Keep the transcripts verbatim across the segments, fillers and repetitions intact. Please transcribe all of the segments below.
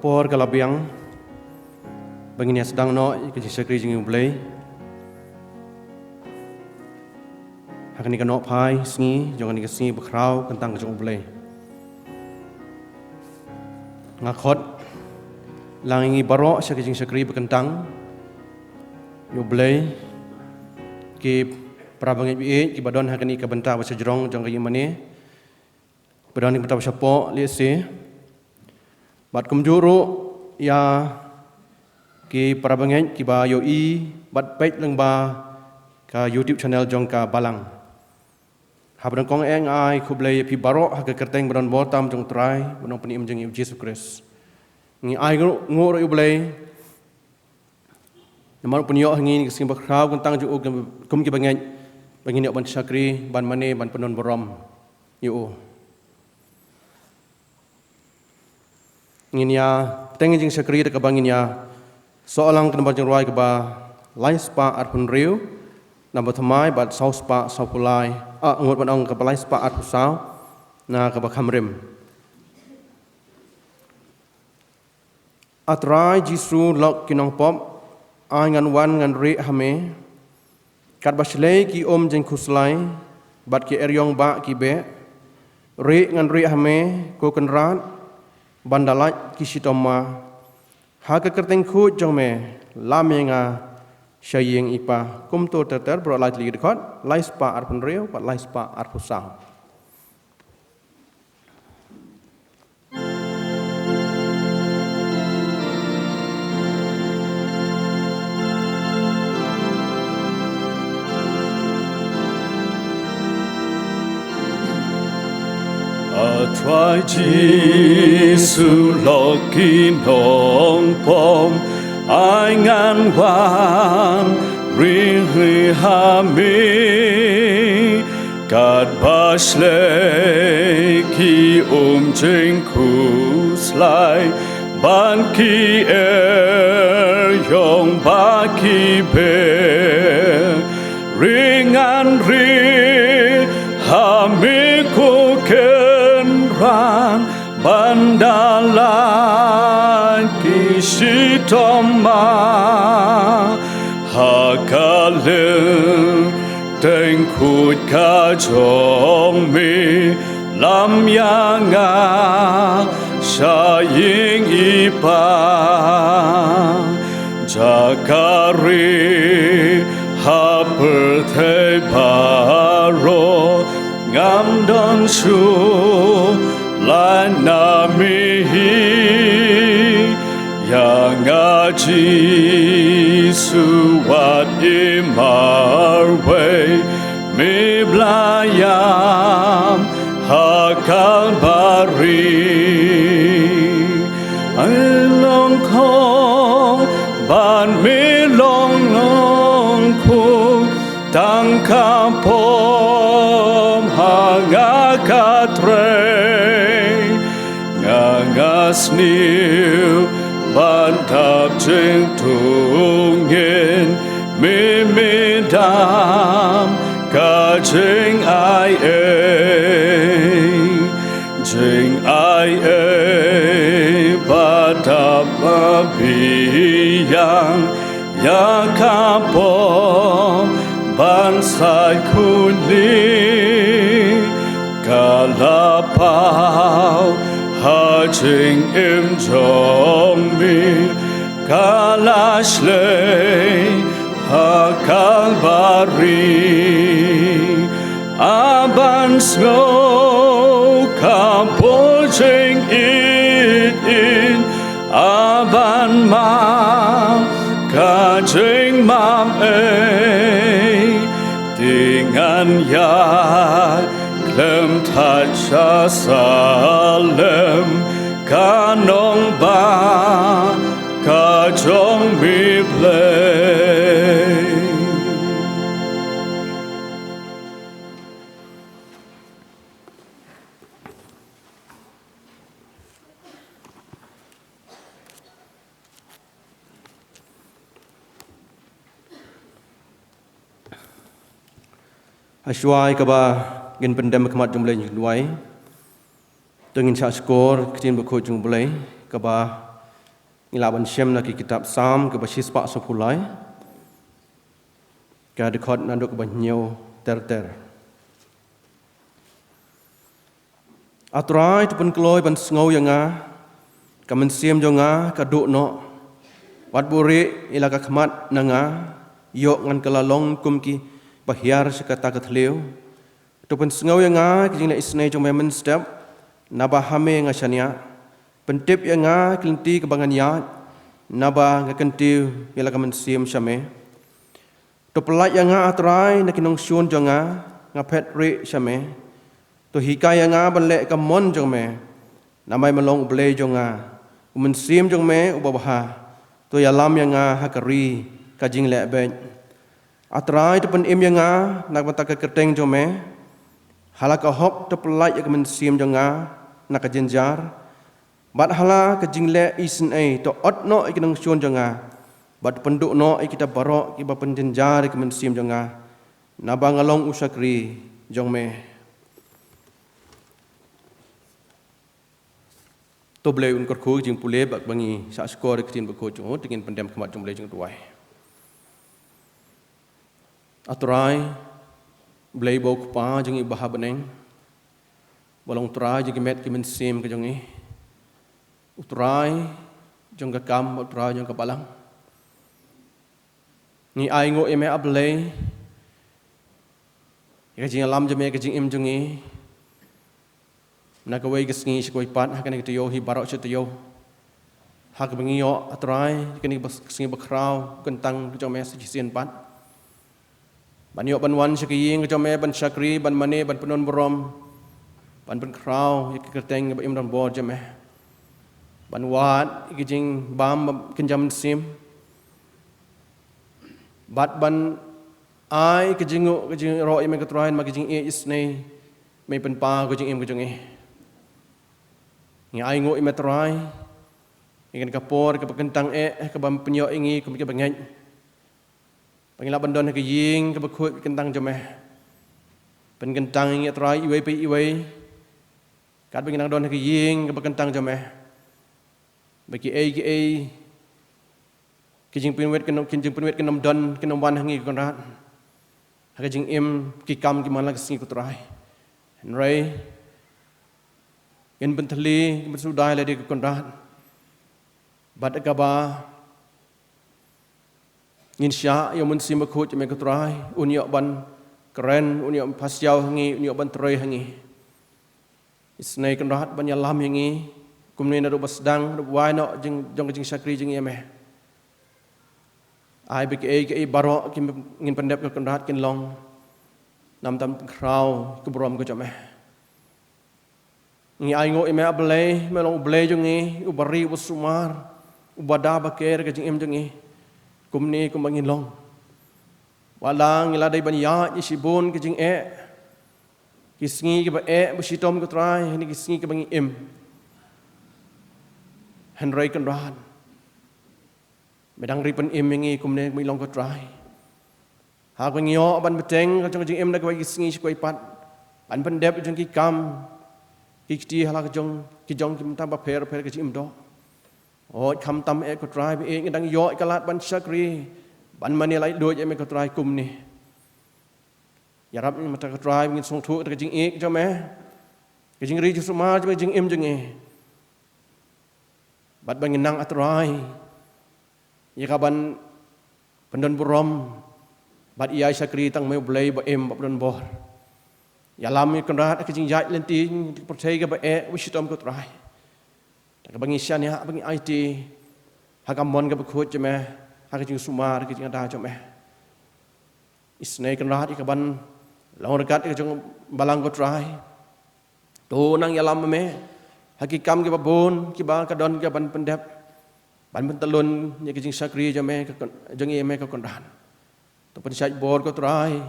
Por ka la biang ba ngin ïa sdang noh ïa ka jingshakri jong U Blei ha kane ka nohphai sngi jong kane ka sngi bakhraw kyntang ka jong U Blei. Nga khot lang ïa ngi baroh sha ka jingshakri bakyntang ïa U Blei, ki para bangeit baieit kiba don ha kane ka bynta ba shajrong jong ka ïing mane, ba don ha kane ka bynta ba shapoh lehse, bad kumjuh ruh ïa ki para bangeit kiba ïohi bad peit lyngba ka YouTube channel jong ka Balang. Haba nyngkong eh nga ai khublei ïa phi baroh ha ka kyrteng ba don bor tam jong U Trai bad U Nongpynim jong ngi U Jisu Khrist. Ngi ai nguh, nguh ruh ïa U Blei namar u pynïoh ha ngi ka sngi bakhraw kyntang jong u kum, kum ki bangeit ba ngin ïoh ban shakri, ban mane, ban pyndon burom ïa u. Ngin ïa bteng ïa ka jingshakri da kaba ngin ïa soh lang ka nombar jingrwai kaba lai spah arphew hynriew, na ba thymmai bad saw spah sawphew lai, ah, ngut ban ong kaba lai spah arphew saw, na kaba kham rim. A Trai Jisu, lok ki nongpop, ai ngan wan ngan rieh ha me, katba shlei ki um jingkhuslai bad ki eriong bah ki beh, rieh ngan rieh ha me, ko Kynrad, ban da lait ki shitom ma. Ha ka kyrteng khuid jong me, lam ïa nga sha ïing i Pa. Kumto ter ter, baroh lai tylli ki dkhot, lai spah arphew hynriew bad lai spah arphew saw. A Trai Jisu, lok ki nongpop, ai ngan wan rieh ha me, katba shlei ki um jingkhuslai bad ki eriong bah ki beh, rieh ngan rieh ha me, ko Kynrad, ban da lait ki shitom ma. Ha ka lynteng khuid ka jong me, lam ïa nga sha ïing i Pa. Jaka rieh ha pyrthei baroh, ngam don shuh lait na me hi. Ïa nga Jisu wat i marwei, me bla ïam ha Kalbari. Ai long khop bad me long nongkhuid, tang ka pop ha nga ka trei. Nga nga sniew ban dap jingtungin, me me dap ka jingai ei. Jingai ei ba dap ba biang, ïa ka pop ban sait khuid lei. Ka la paw ha jingim jong me, ka la shlei ha Kalbari. A ban sngew ka bor jingïeit, a ban map ka jingmap ei. Te ngan ïaid khlem thait sha Salem, ka nongbah ka jong me Blei. Hashwa ïa kaba ngin pyndem ha khmat jong U Blei jingduwai, to ngin shah shkor ka ktien bakhuid jong U Blei kaba Ngi lah ban shem na ki kitab Salm kaba shispah sawphew lai, ka dkhot naduh kaba hynñiew ter ter. A Trai, to pynkloi ban sngew ïa nga, ka mynsiem jong nga ka duh noh. Wat buhrieh ïa la ka khmat na nga, ïoh ngan kylla long kum kiba hiar sha kata ka thliew. To pynsngew ïa nga ki jingleh isynei jong me mynstep, naba ha me nga shaniah. Pyntip ïa nga ki lynti kiba ngan ïaid, naba nga kyntiew ïa la ka mynsiem sha me. To pyllait ïa nga, A Trai, na ki nongshun jong nga, nga phet rieh sha me. To hikai ïa nga ban leh ka mon jong me, namar me long U Blei jong nga, U Mynsiem jong me uba bha. To ïalam ïa nga ha ka ri ka jingleh beit. A Trai, to pynim ïa nga na ka bynta ka kyrteng jong me. Ha la ka hok to pyllait ïa ka mynsiem jong nga na ka jynjar, bad ha la ka jingleh isynei to ot noh ïa ki nongshun jong nga, bad pynduh noh ïa kita baroh kiba pynjynjar ïa ka mynsiem jong nga, naba nga long u shakri jong me. To Blei un kyrkhu jingpule bad ba ngi shah shkor ïa ka ktien bakhuid jong u, te ngin pyndem khmat jong U Blei jingduwai. A Trai, Blei ba u Kpa jong ngi uba ha bneng, ba long Trai jong ki met ki mynsiem ka jong ngi, u Trai jong ka kam, u Trai jong ka balang. Ngi ainguh ïa me, A Blei, ïa ka jingïalam jong me, ka jingim jong ngi, na kawei ka sngi sha kawei pat, ha kane ka taïew hi baroh shi taïew. Ha kaba ngi ïoh, A Trai, kane ka sngi bakhraw, kyntang ka jong me sa shisien pat. Ban ïoh ban wan sha ka ïing ka jong me, ban shakri, ban mane, ban pyndonburom, ban pynkhraw ïa ka kyrteng ba im don bor jong me. Ban wad ïa ka jingbam kynja mynsiem, bad ban ai ka jingnguh ka jingïaroh ïa me, ko Trai, namar ka jingïeit isynei me pynpaw ka jingim ka jong ngi. Ngi ainguh ïa me, Trai, ïa kane ka por kaba kyntang eh, kaba pynïoh ïa ngi kum kiba ngeit, ba ngin lah ban don ha ka ïing kaba khuid kyntang jong me. Pynkyntang ïa ngi, A Trai, iwei pa iwei, katba ngin nang don ha ka ïing kaba kyntang jong me, ba kiei kiei ki jingpynwit kin ym, ki jingpynwit kin ym don, kin ym wan ha ngi, ko Kynrad, ha ka jingim, ki kam, ki man la ka sngi, ko Trai. Hynrei ngin pynthylli, ngin pynsuda ïa lade, ko Kynrad, bad kaba ngin shah ïa u Mynsiem Bakhuid jong me, ko Trai, un ïoh ban kren, un ïoh ban pasiaw ha ngi, un ïoh ban trei ha ngi. Isynei, Kynrad, ban ïalam ïa ngi kumne naduh ba sdang, naduh ba wai noh jing, jong ka jingshakri jong ngi ïa me. Ai ba kiei kiei baroh kiba ngin pyndep, ko Kynrad, kin long namar ban pynkhraw ka burom ka jong me. Ngi ainguh ïa me, A Blei, me long U Blei jong ngi, uba ri, uba sumar, uba da ba ker ka jingim jong ngi, kumne kumba ngin long. Wat la ngi la dei ban ïaid ïa shibun ki jingeh, ki sngi kiba eh ba shitom, ko Trai, ha kine ki sngi kiba ngi im, hynrei, Kynrad, me dang ri pynim ïa ngi kumne kumba ngi long, ko Trai. Ha kaba ngi ïoh ban bteng ka jong ka jingim na kawei ka sngi sha kawei pat, ban pyndep jong ki kam, ki kti ha la ka jong, ki jong ki bynta bapher bapher ka jingim doh. Hooid, khamtam eh, ko Trai, ba eh ngi dang ïoh ïa ka lad ban shakri, ban mane laitluid ïa me, ko Trai, kumne. Ïarap ïa ngi mynta, ko Trai, ba ngin sngewthuh ïa ka jingïeit jong me, ka jingri jingsumar jong me, ka jingim jong ngi. Bad ba ngin nang, A Trai, ïa ka ban pyndonburom bad ïai shakri tang me, U Blei ba im, ba don bor. Ïalam ïa ngi, Kynrad, ha ka jingïaid lynti, ka pyrthei kaba eh, ba shitom, ko Trai, da kaba ngi shaniah, ba ngi aiti ha ka mon kaba khuid jong me, ha ka jingsumar, ka jingada jong me. Isynei, Kynrad, ïa ka ban long ryngkat ïa ka jong balang, ko Trai. To nang ïalam me ha ki kam kiba bun kiba ka don ka ban pyndep, ban pyntlun ïa ka jingshakri jong me, ka Kyn-, jong ngi ïa me, ko Kynrad. To pynshait bor, ko Trai,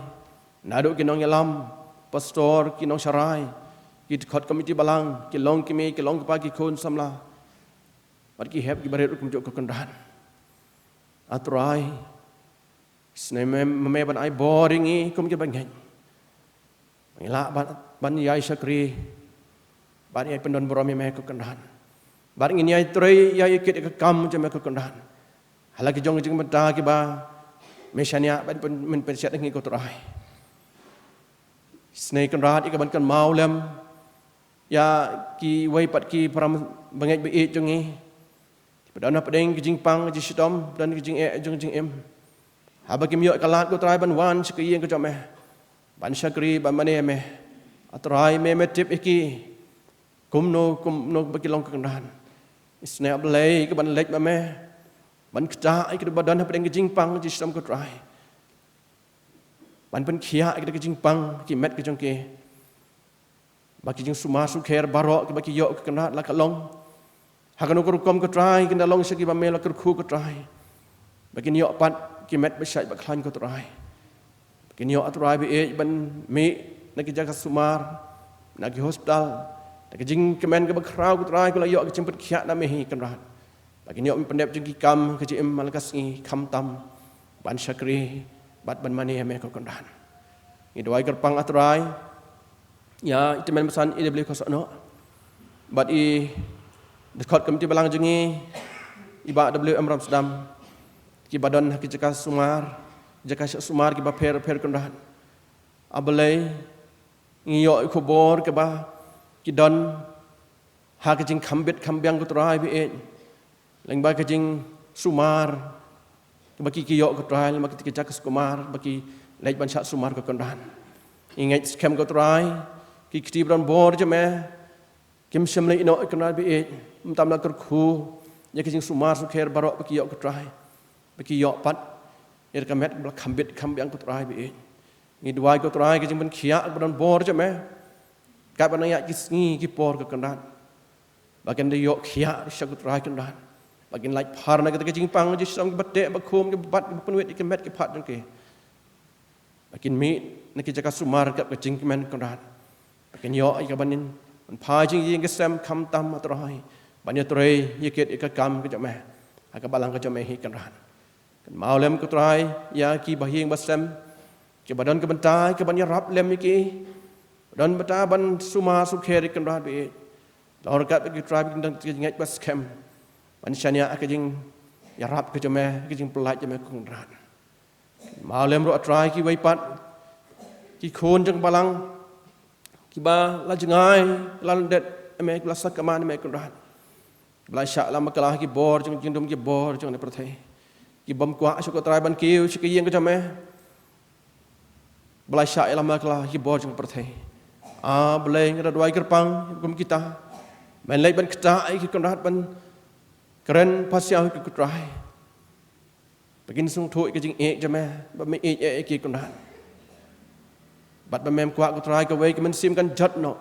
naduh ki nongïalam, pastor, ki nongsharai, ki dkhot komiti balang, ki longkmie, ki longkpa, ki khun samla, bad ki hep ki barit ruh kumjuh, ko Kynrad. A Trai, isynei me, me ban ai bor ïa ngi kum kiba ngeit, ba ngin lah ban, ban ïai shakri, ban ïai pyndonburom ïa me, ko Kynrad. Bad ngin ïai trei ïa ïa kit ïa ka kam jong me ko Kynrad. Ha la ki jong ka jingbynta kiba me shaniah ban pyn-, men pynshet ngi ko Trai. Isynei Kynrad ïa ka ban kynmaw lem ïa kiwei pat ki para bangeit ba ïeit jong ngi. Kiba don hapdeng ki jingpang ki jingshitom, don ki jingeh jong jingim. Haba kim ïoh ka lad ko Trai ban wan sha ka ïing ka jong me, ban shakri, ban mane ïa me, A Trai me me tip ïa ki kumno kumno ba ki long ko Kynrad. Isynei A Blei ka ban leit ma me ban ktah ïa ki ba don hapdeng ki jingpang ki jingshitom ko Trai. Ban pynkhiah ïa ki da ki jingpang ki met ki jong ki. Ba ki jingsumar sukher baroh kiba ki ïoh ko Kynrad la ka long ha kano ka rukom ko Trai, kin da long sha kiba me la kyrkhu ko Trai. Ba kin ïoh pat ki met ba shait ba khlaiñ ko Trai. Ba kin ïoh A Trai ba ïeit ban mih na ki jaka sumar, na ki hospital, na ki jingkmen kaba khraw ko Trai, ko la ïoh ka jingpynkhiah na me hi Kynrad. Ba kin ïoh ban pyndep jong ki kam ka jingim man la ka sngi khamtam ban shakri bad ban mane ïa me ko Kynrad. Ngi duwai kyrpang A Trai ïa i tymmen basan i W Khosnoh bad i dkhot komiti balang jong ngi, i Bah W M Ramsdam, kiba don ha ki jaka sumar, jaka shah sumar kiba pher pher Kynrad. A Blei, ngi ïoh i khubor kaba ki don ha ka jingkhambit khambiang ko Trai ba ïeit. Lyngba ka jingsumar kaba ki ki ïoh ko Trai, lyngba ki jaka sumar ba ki leit ban shah sumar ko Kynrad. Ngi ngeit skhem ko Trai, ki kti ba don bor jong me kim shym la ïehnoh ko Kynrad ba ïeit. Mynta me la kyrkhu ïa ki jingsumar sukher baroh ba ki ïoh ko Trai, ba ki ïoh pat ïa ka met ba la khambit khambiang ko Trai ba ïeit. Ngi duwai ko Trai ka jingpynkhiah ba don bor jong me. Katba nang ïaid ki sngi ki por ko Kynrad, ba kin da ïoh khiah sha ko Trai Kynrad. Ba kin lait phar na kita ki jingpang jingshitom kiba teh ba khum kiba bat kiba pynwit ïa ki met ki phad jong ki. Ba kin mih na ki jaka sumar kaba ka jingkmen Kynrad. Ba kin ïoh ïa ka ban ïn ban phai jingïing ka sem khamtam A Trai, ban ïatrei ïa kit ïa ka kam ka jong me ha ka balang ka jong me hi Kynrad. Kynmaw lem ko Trai ïa ki bahaïing bahasem kiba don ka bynta ka ban ïarap lem ïa ki, don bynta ban sumar sukher ïa ki Kynrad ba ïeit. Lor kat ba ki Trai ba kin don ka jingngeit ba skhem ban shaniah ka jingïarap ka jong me, ka jingpyllait jong me ko Kynrad. Kynmaw lem ruh A Trai kiwei pat ki khun jong ka balang kiba la jngai, la lyndet ïa me, kiba la sakma ïa me Kynrad. Ba la shah la bakla ha ki bor jong jingdum, ki bor jong ne pyrthei. Ki bym kwah shuh ko Trai ban kiew sha ka ïing ka jong me. Ba la shah la bakla ha ki bor jong pyrthei. A Blei, nga da duwai kyrpang kum kita. Men leit ban ktah ïa ki Kynrad, ban kren pasiaw ïa ki ko Trai. Ba kin sngewthuh ïa ka jingïeit jong me, ba me ïeit ïa ki Kynrad. Bad ba mem kwah ko Trai kawei ka mynsiem kan jot noh.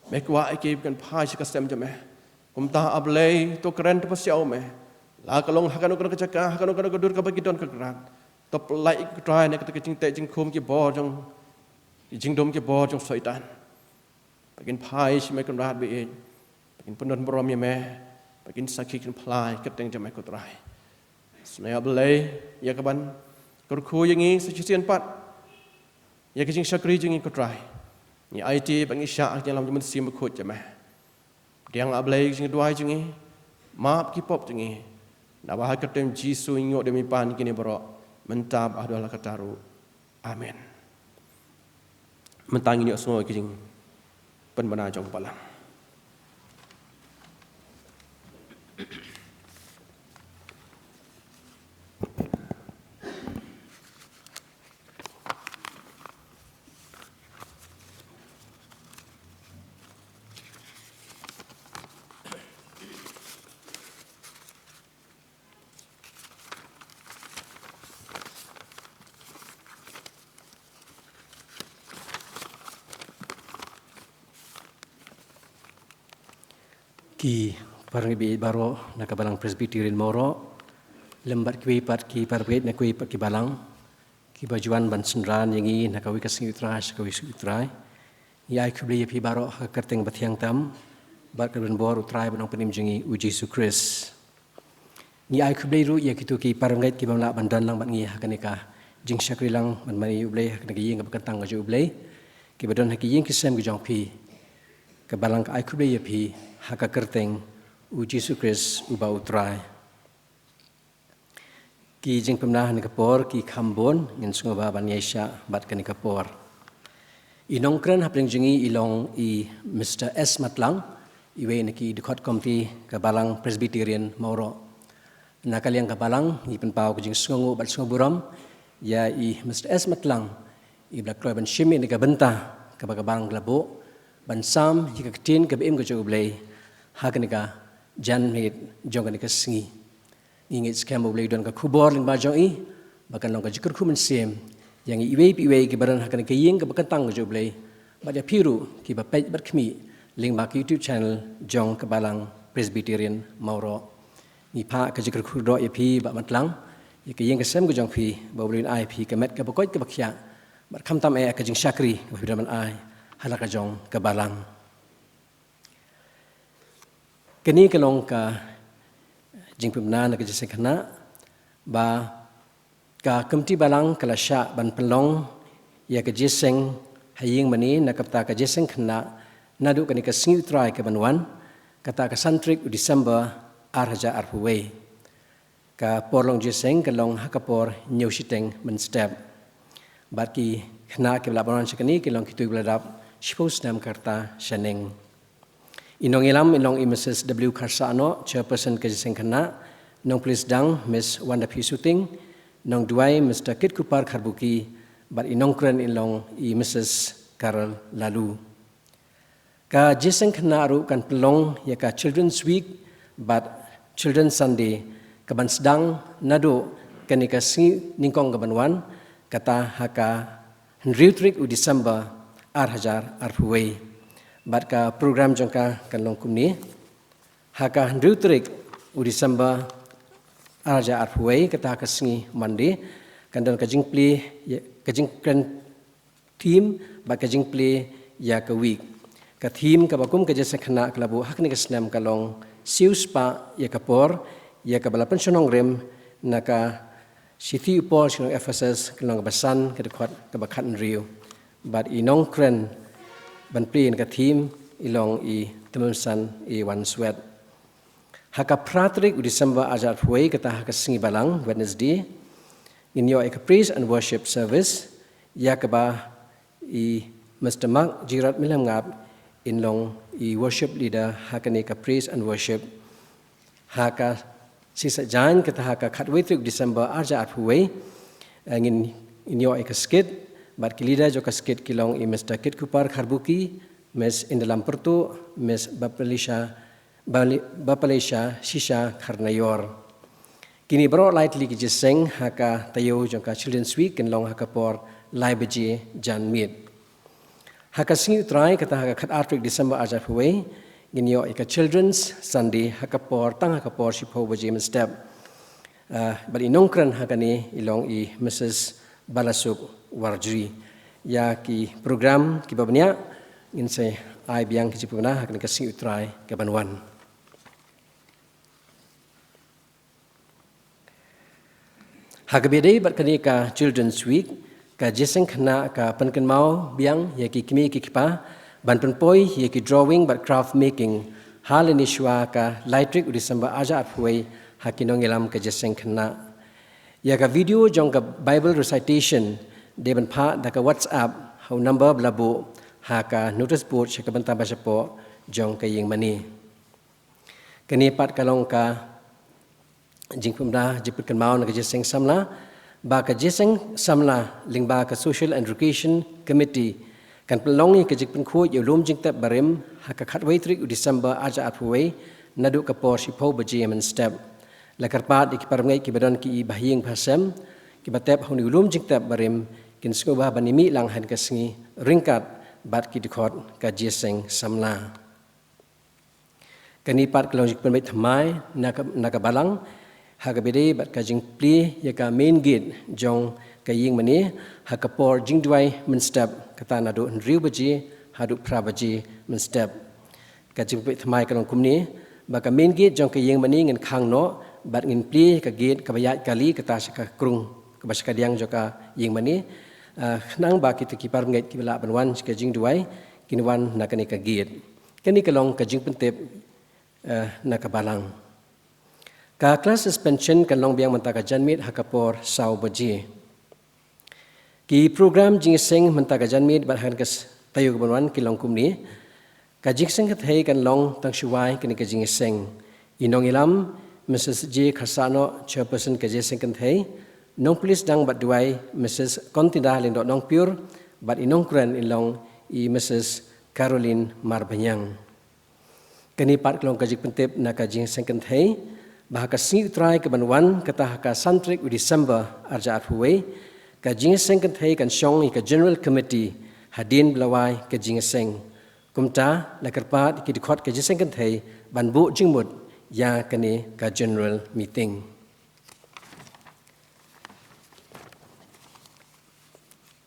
Me kwah ïa ki ba kin phai sha ka sem jong me. Kumta A Blei, to kren to pasiaw me. La ka long ha kano kano ka jaka, ha kano kano ka dur kaba ki don ko Kynrad. To pyllait ïa ki ko Trai na kata ka jingteh jingkhum ki bor jong, ki jingdum ki bor jong Soitan. Ba kin phai sha me Kynrad ba ïeit. Ba kin pyndon burom ïa me. Ba kin sakhi, kin phla ïa ka kyrteng jong me ko Trai. Isynei A Blei ïa ka ban kyrkhu ïa ngi sa shisien pat ïa ka jingshakri jong ngi ko Trai. Ngi aiti bad ngi shah ha ka jingïalam jong ka mynsiem bakhuid jong me. Pdiang A Blei ka jingduwai jong ngi, map ki pop jong ngi. Naba ha ka kyrteng Jisu ngi ïoh da ngi pan ïa kine baroh mynta bad haduh la katta ruh. Amen. Mynta ngin ïohsngew ïa ka jingpynbna jong ka balang. Ki parangeit baroh na ka Balang Presbyterian Mawroh, lem bad kiwei pat ki parangeit na kiwei pat ki balang, kiba ju wan ban synran ïa ngi na kawei ka sngi U Trai sha kawei ka sngi U Trai. Ngi ai khublei ïa phi baroh ha ka kyrteng bathiang tam bad ka donbor U Trai bad Nongpynim jong ngi U Jisu Khrist. Ngi ai khublei ruh ïa kito ki parangeit ki bym lah ban don lang bad ngi ha kane ka jingshakri lang ban mane ïa U Blei ha kane ka ïing kaba kyntang ka jong U Blei, kiba don ha ki ïing ki sem ki jong phi. Ka balang ka ai khublei ïa phi ha ka kyrteng U Jisu Khrist uba u Trai. Ki jingpynbna ha kane ka por ki kham bun, ngin sngewbha ban ïaishah bad kane ka por. I nongkren hapdeng jong ngi i long i Mister S Matlang, iwei na ki dkhot komiti ka Balang Presbyterian Mawroh. Na ka liang ka Balang, ngi pynpaw ka jingsngewnguh bad sngewburom ïa i Mister S Matlang, iba la kloi ban shim ïa kane ka bynta kaba ka Balang ka la buh ban sam ïa ka ktien kaba im ka jong U Blei ha kane ka janmiet jong kane ka sngi. Ngi ngeit skhem ba U Blei u don ka khubor lyngba jong i, ba kan long ka jingkyrkhu mynsiem ïa ngi iwei pa iwei kiba don ha kane ka ïing kaba kyntang ka jong U Blei, bad ïa phi ruh kiba peit bad khmih lyngba ka YouTube channel jong ka Balang Presbyterian Mawroh. Ngi phah ka jingkyrkhu doh ïa phi Bah Matlang, ïa ka ïing ka sem ka jong phi, ba U Blei un ai phi ka met kaba koit kaba khiah, bad khamtam eh ka jingshakri kaba phi don ban ai ha la ka jong ka Balang. Kane ka long ka jingpynbna na ka jingïaseng khynnah, ba ka komiti Balang ka la shah ban pynlong ïa ka jingïaseng ha ïing mane na ka bynta ka jingïaseng khynnah naduh kane ka Sngi U Trai kaban wan, kata ka san tarik u December ar hajar arphew wei. Ka por long jingïaseng ka long ha ka por hynñiew shiteng mynstep. Bad ki khynnah kiba lah ban wan sha kane ki long kito kiba la dap shiphew snem ka rta shaneng. I nongïalam i long i Missus W Kharsahnoh, Chairperson ka jingïaseng khynnah, nongpule sdang Miss Wanda P Suting, nongduwai Mister Kit Kupar Kharbuki, bad i nongkren i long i Missus Carol Laloo. Ka jingïaseng khynnah ruh kan pynlong ïa ka Children's Week bad Children's Sunday kaban sdang naduh kane ka sngi nyngkong kaban wan, kata ha ka hynriew tarik u December ar hajar arphew wei. Bad ka program jong ka kan long kumne: ha ka hynriew tarik u December ar hajar arphew wei, kata ha ka sngi Monday, kan don ka jingplie, ka jingkren theme bad ka jingplie ïa ka week. Ka theme kaba kum ka jingïaseng khynnah ka la buh ha kane ka snem ka long Siew Spah ïa ka Por, ïa kaba la pynshong nongrim na ka Shithi u Paul sha ki nong Ephesus, ka lynnong kaba san, ka dkhot kaba khathynriew. Bad i nongkren ban plie ïa ka theme i long i Tymmenbasan A Wanswet. Ha ka phra tarik u December ar hajar arphew wei, kata ha ka sngi Balang, Wednesday, ngin ïoh ïa ka Praise and Worship Service, ïa kaba i Mister Mark Gerard Mylliemngap in long i worship leader ha kane ka Praise and Worship. Ha ka sngi Saitjaiñ, kata ha ka khatwei tarik December ar hajar arphew wei, eh, ngin, ngin ïoh ïa ka skit, bad ki leader jong ka skit ki long i Mister Kit Kupar Kharbuki, Miss Indalam Pyrtuh, Miss Bapalisha, Bali-, Bapalisha Shisha Kharnaior. Kine baroh lai tylli ki jingïaseng ha ka taïew jong ka Children's Week kin long ha ka por lai baje janmiet. Ha ka Sngi U Trai, kata ha ka khatar tarik December ar hajar arphew wei, ngin ïoh ïa ka Children's Sunday ha ka por, tang ha ka por shiphew baje mynstep. Ah, bad i nongkren ha kane i long i Missus Balasuk Warjri. Ïa ki program kiba bniah ngin sa ai biang ki jingpynbna ha kane ka Sngi U Trai kaban wan. Ha kaba ïadei bad kane ka Children's Week, ka jingïaseng khynnah ka pynkynmaw biang ïa ki kmie ki kpa ban pynpoi ïa ki drawing bad craft making ha lane shuwa ka lai tarik u December ar hajar arphew wei ha ki nongïalam ka jingïaseng khynnah. Ïa ka video jong ka Bible recitation dei ban phah da ka WhatsApp ha u number ba la buh ha ka notice board sha ka bynta ba shapoh jong ka ïing mane. Kane pat ka long ka jingpynbna, jingpynkynmaw na ka jingïaseng samla, ba ka jingïaseng samla lyngba ka Social and Recreation Committee kan pynlong ïa ka jingpynkhuid ïa u lum jingtep barim ha ka khatwei tarik u December ar hajar arphew wei naduh ka por shiphew baje mynstep. La kyrpad ïa ki parabangeit kiba don ki bahaïing bahasem, kiba tep ha une u lum jingtep barim, kin sngewbha ban ïamih lang ha kane ka sngi ryngkat bad ki dkhot ka jingïaseng samla. Kane pat ka long jingpynbeit thymmai na ka, na ka Balang ha kaba ïadei bad ka jingplie ïa ka main gate jong ka ïing mane ha ka por jingduwai mynstep, kata naduh hynriew baje haduh phra baje mynstep. Ka jingpynbeit thymmai ka long kumne, ba ka main gate jong ka ïing mane ngin khang noh bad ngin plie ïa ka gate kaba ïaid kali, kata sha ka krung kaba sha kadiang jong ka ïing mane, ah, khnang ba kito ki parabangeit kiba lah ban wan sha ka jingduwai kin wan na kane ka gate. Kane ka long ka jingpyntip eh, na ka balang. Ka class suspension kan long biang mynta ka janmiet ha ka por saw baje. Ki program jingïaseng mynta ka janmiet bad ha ka taïew ka ban wan ki long kumne. Ka jingïaseng kynthei kan long tang shuwa ïa kane ka jingïaseng. I nongïalam Mrs J Kharsahnoh, chairperson ka jingïaseng kynthei, nongpulit sdang bad duwai Mrs Kontida Lyngdoh Nongpyiur, bad i nongkren in long i Mrs Caroline Marbaniang. Kane pat ka long ka jingpyntip na ka jingïaseng kynthei, ba ha ka sngi U Trai ka ban wan, kata ha ka san tarik u December arhajar arphew wei, ka jingïaseng kynthei kan shong ïa ka General Committee hadien ba la wai ka jingïaseng. Kumta la kyrpad ïa ki dkhot ka jingïaseng kynthei ban buh jingmut ïa kane ka General Meeting.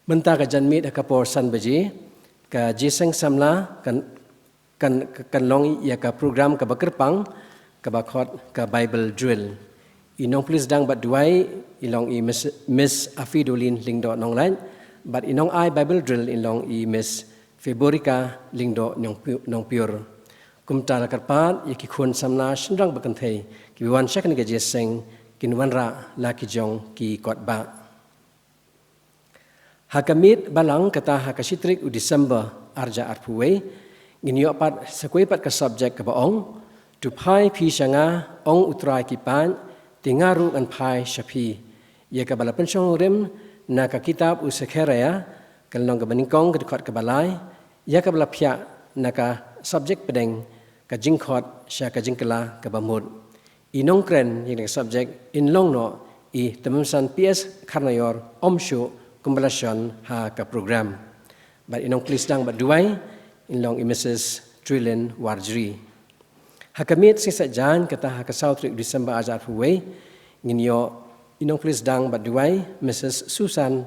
Mynta ka janmiet ha ka por san baje, ka jingïaseng samla kan, kan, kan long ïa ka program kaba kyrpang, kaba khot ka Bible Drill. I nongpulit sdang bad duwai in long i Miss, Miss Afidolin Lyngdoh Nonglait, bad i nongai Bible Drill in long i Miss Feborica Lyngdoh Nongpyu-, Nongpyiur. Kumta la kyrpad ïa ki khun samla shynrang bad kynthei kiba wan sha kane ka jingïaseng kin wanrah la ki jong ki kot bah. Ha ka miet balang kata ha ka shi tarik u December arhajar arphew wei, ngin ïoh pat sa kawei pat ka subject kaba ong, To phai phi sha nga, ong U Trai ki paid, te nga ruh ngan phai sha phi. Ïa kaba la pynshong rim na ka kitab u Sekhariah, ka lynnong kaba nyngkong, ka dkhot kaba lai, ïa kaba la phiah na ka subject pdeng, Ka Jingkhot sha ka Jingkylla kaba Mut. I nongkren ïa kane ka subject in long noh i Tymmensan P S Kharnaior, ym shuh kumba la shon ha ka program. Bad i nongpulit sdang bad duwai in long i Mrs Trilyn Warjri. Ha ka miet sngi Saitjaiñ kata ha ka saw tarik December arhajar arphew wei, ngin ïoh i nongpulit sdang bad duwai Mrs Susan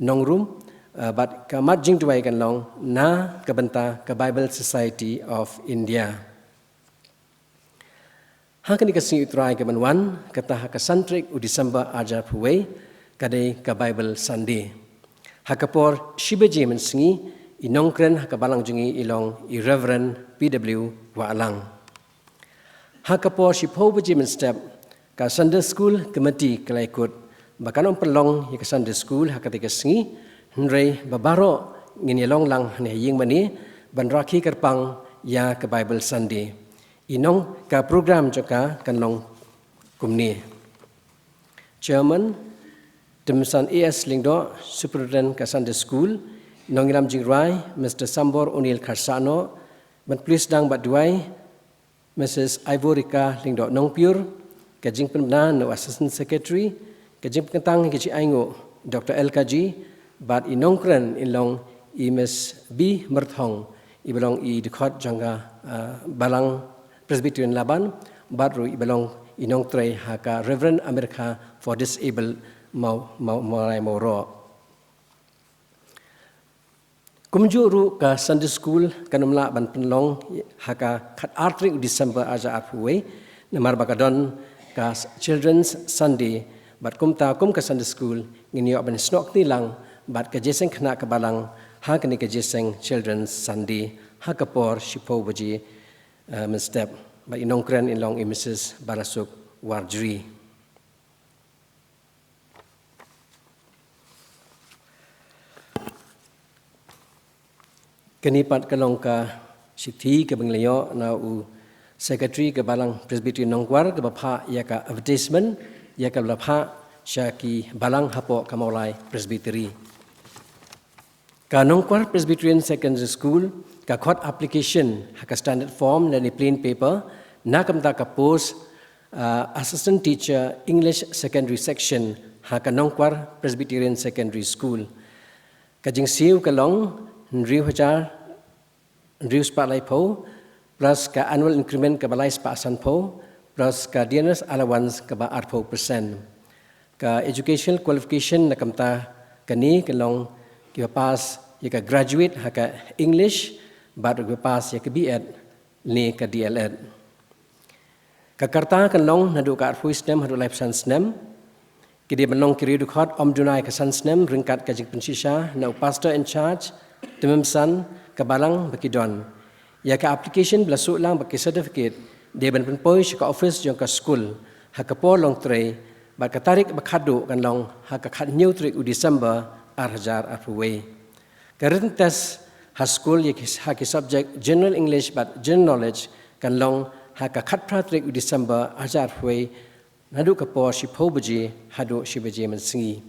Nongrum, eh, bad ka mat jingduwai kan long na ka bynta ka Bible Society of India. Ha kane ka sngi U Trai ka ban wan, kata ha ka san tarik u December arhajar arphew wei, ka dei ka Bible Sunday. Ha ka por shi baje mynsngi, i nongkren ha ka balang jong ngi i long i Reverend P W Wahlang. Ha ka por shiphew baje mynstep, ka Sunday School Committee ka la ïakut ba kan ym pynlong ïa ka Sunday School ha katei ka sngi, hynrei ba baroh ngin ïalong lang hangne ha ïing mane ban rakhe kyrpang ïa ka Bible Sunday. I nong ka program jong ka kan long kumne. Chairman, Tymmensan A S Lyngdoh, Superintendent ka Sunday School, nongïalam jingrwai, Mister Sambor O'Neil Kharsahnoh, ban pulit sdang bad duwai, Mrs Ivorika Lyngdoh Nongpyiur, ka jingpynbna na u Assistant Secretary, ka jingpynkyntang ka jingainguh Doctor L Kaji, bad i nongkren in long i Miss B Myrthong, i ba long i dkhot jong ka, ah, Balang Presbyterian Laban, bad ruh i ba long i nongtrei ha ka Reverend America for Disabled Mau, Mau, Mawlai Mawroh. Kumjuh ruh ka Sunday School kan ym lah ban pynlong ha ka khatar tarik December arhajar arphew wei, namar ba ka don ka Children's Sunday, bad kumta kum ka Sunday School ngin ïoh ban snoh kti lang bad ka jingïaseng khynnah ka balang ha kane ka jingïaseng Children's Sunday ha ka por shiphew baje, eh, mynstep. Bad i nongkren in long i Mrs Barasuk Warjri. Kane pat ka long ka shithi kaba ngi la ïoh na u Secretary ka Balang Presbyterian Nongkwar kaba phah ïa ka advertisement ïa kaba la phah sha ki balang hapoh ka Mawlai Presbytery. Ka Nongkwar Presbyterian Secondary School ka khot application ha ka standard form lane plain paper na ka bynta ka post, ah, Assistant Teacher English Secondary Section ha ka Nongkwar Presbyterian Secondary School. Ka jingsiew ka long hynriew hajar hynriew spah laiphew, plus ka annual increment kaba lai spah sanphew, plus ka dearness allowance kaba arphew percent. Ka educational qualification na ka bynta kane ka long kiba pass ïa ka graduate ha ka English, bad kiba pass ïa ka B Ed ne ka D El Ed. Ka karta kan long naduh ka arphew snem haduh laiphew san snem. Ki dei ban long ki riewdkhot ym duna ïa ka san snem ryngkat ka jingpynshisha na u pastor in charge, tymmen san, ka balang ba ki don. Ïa ka application ba la shu lang bad ki certificate dei ban pynpoi sha ka office jong ka skul ha ka por long trei, bad ka tarik ba khadduh kan long ha ka khathynñiew tarik u December ar hajar arphew wei. Ka written test ha skul ïa ki, ha ki subject General English bad General Knowledge kan long ha ka khatphra tarik u December ar hajar arphew wei, naduh ka por shiphew baje haduh shi baje mynsngi.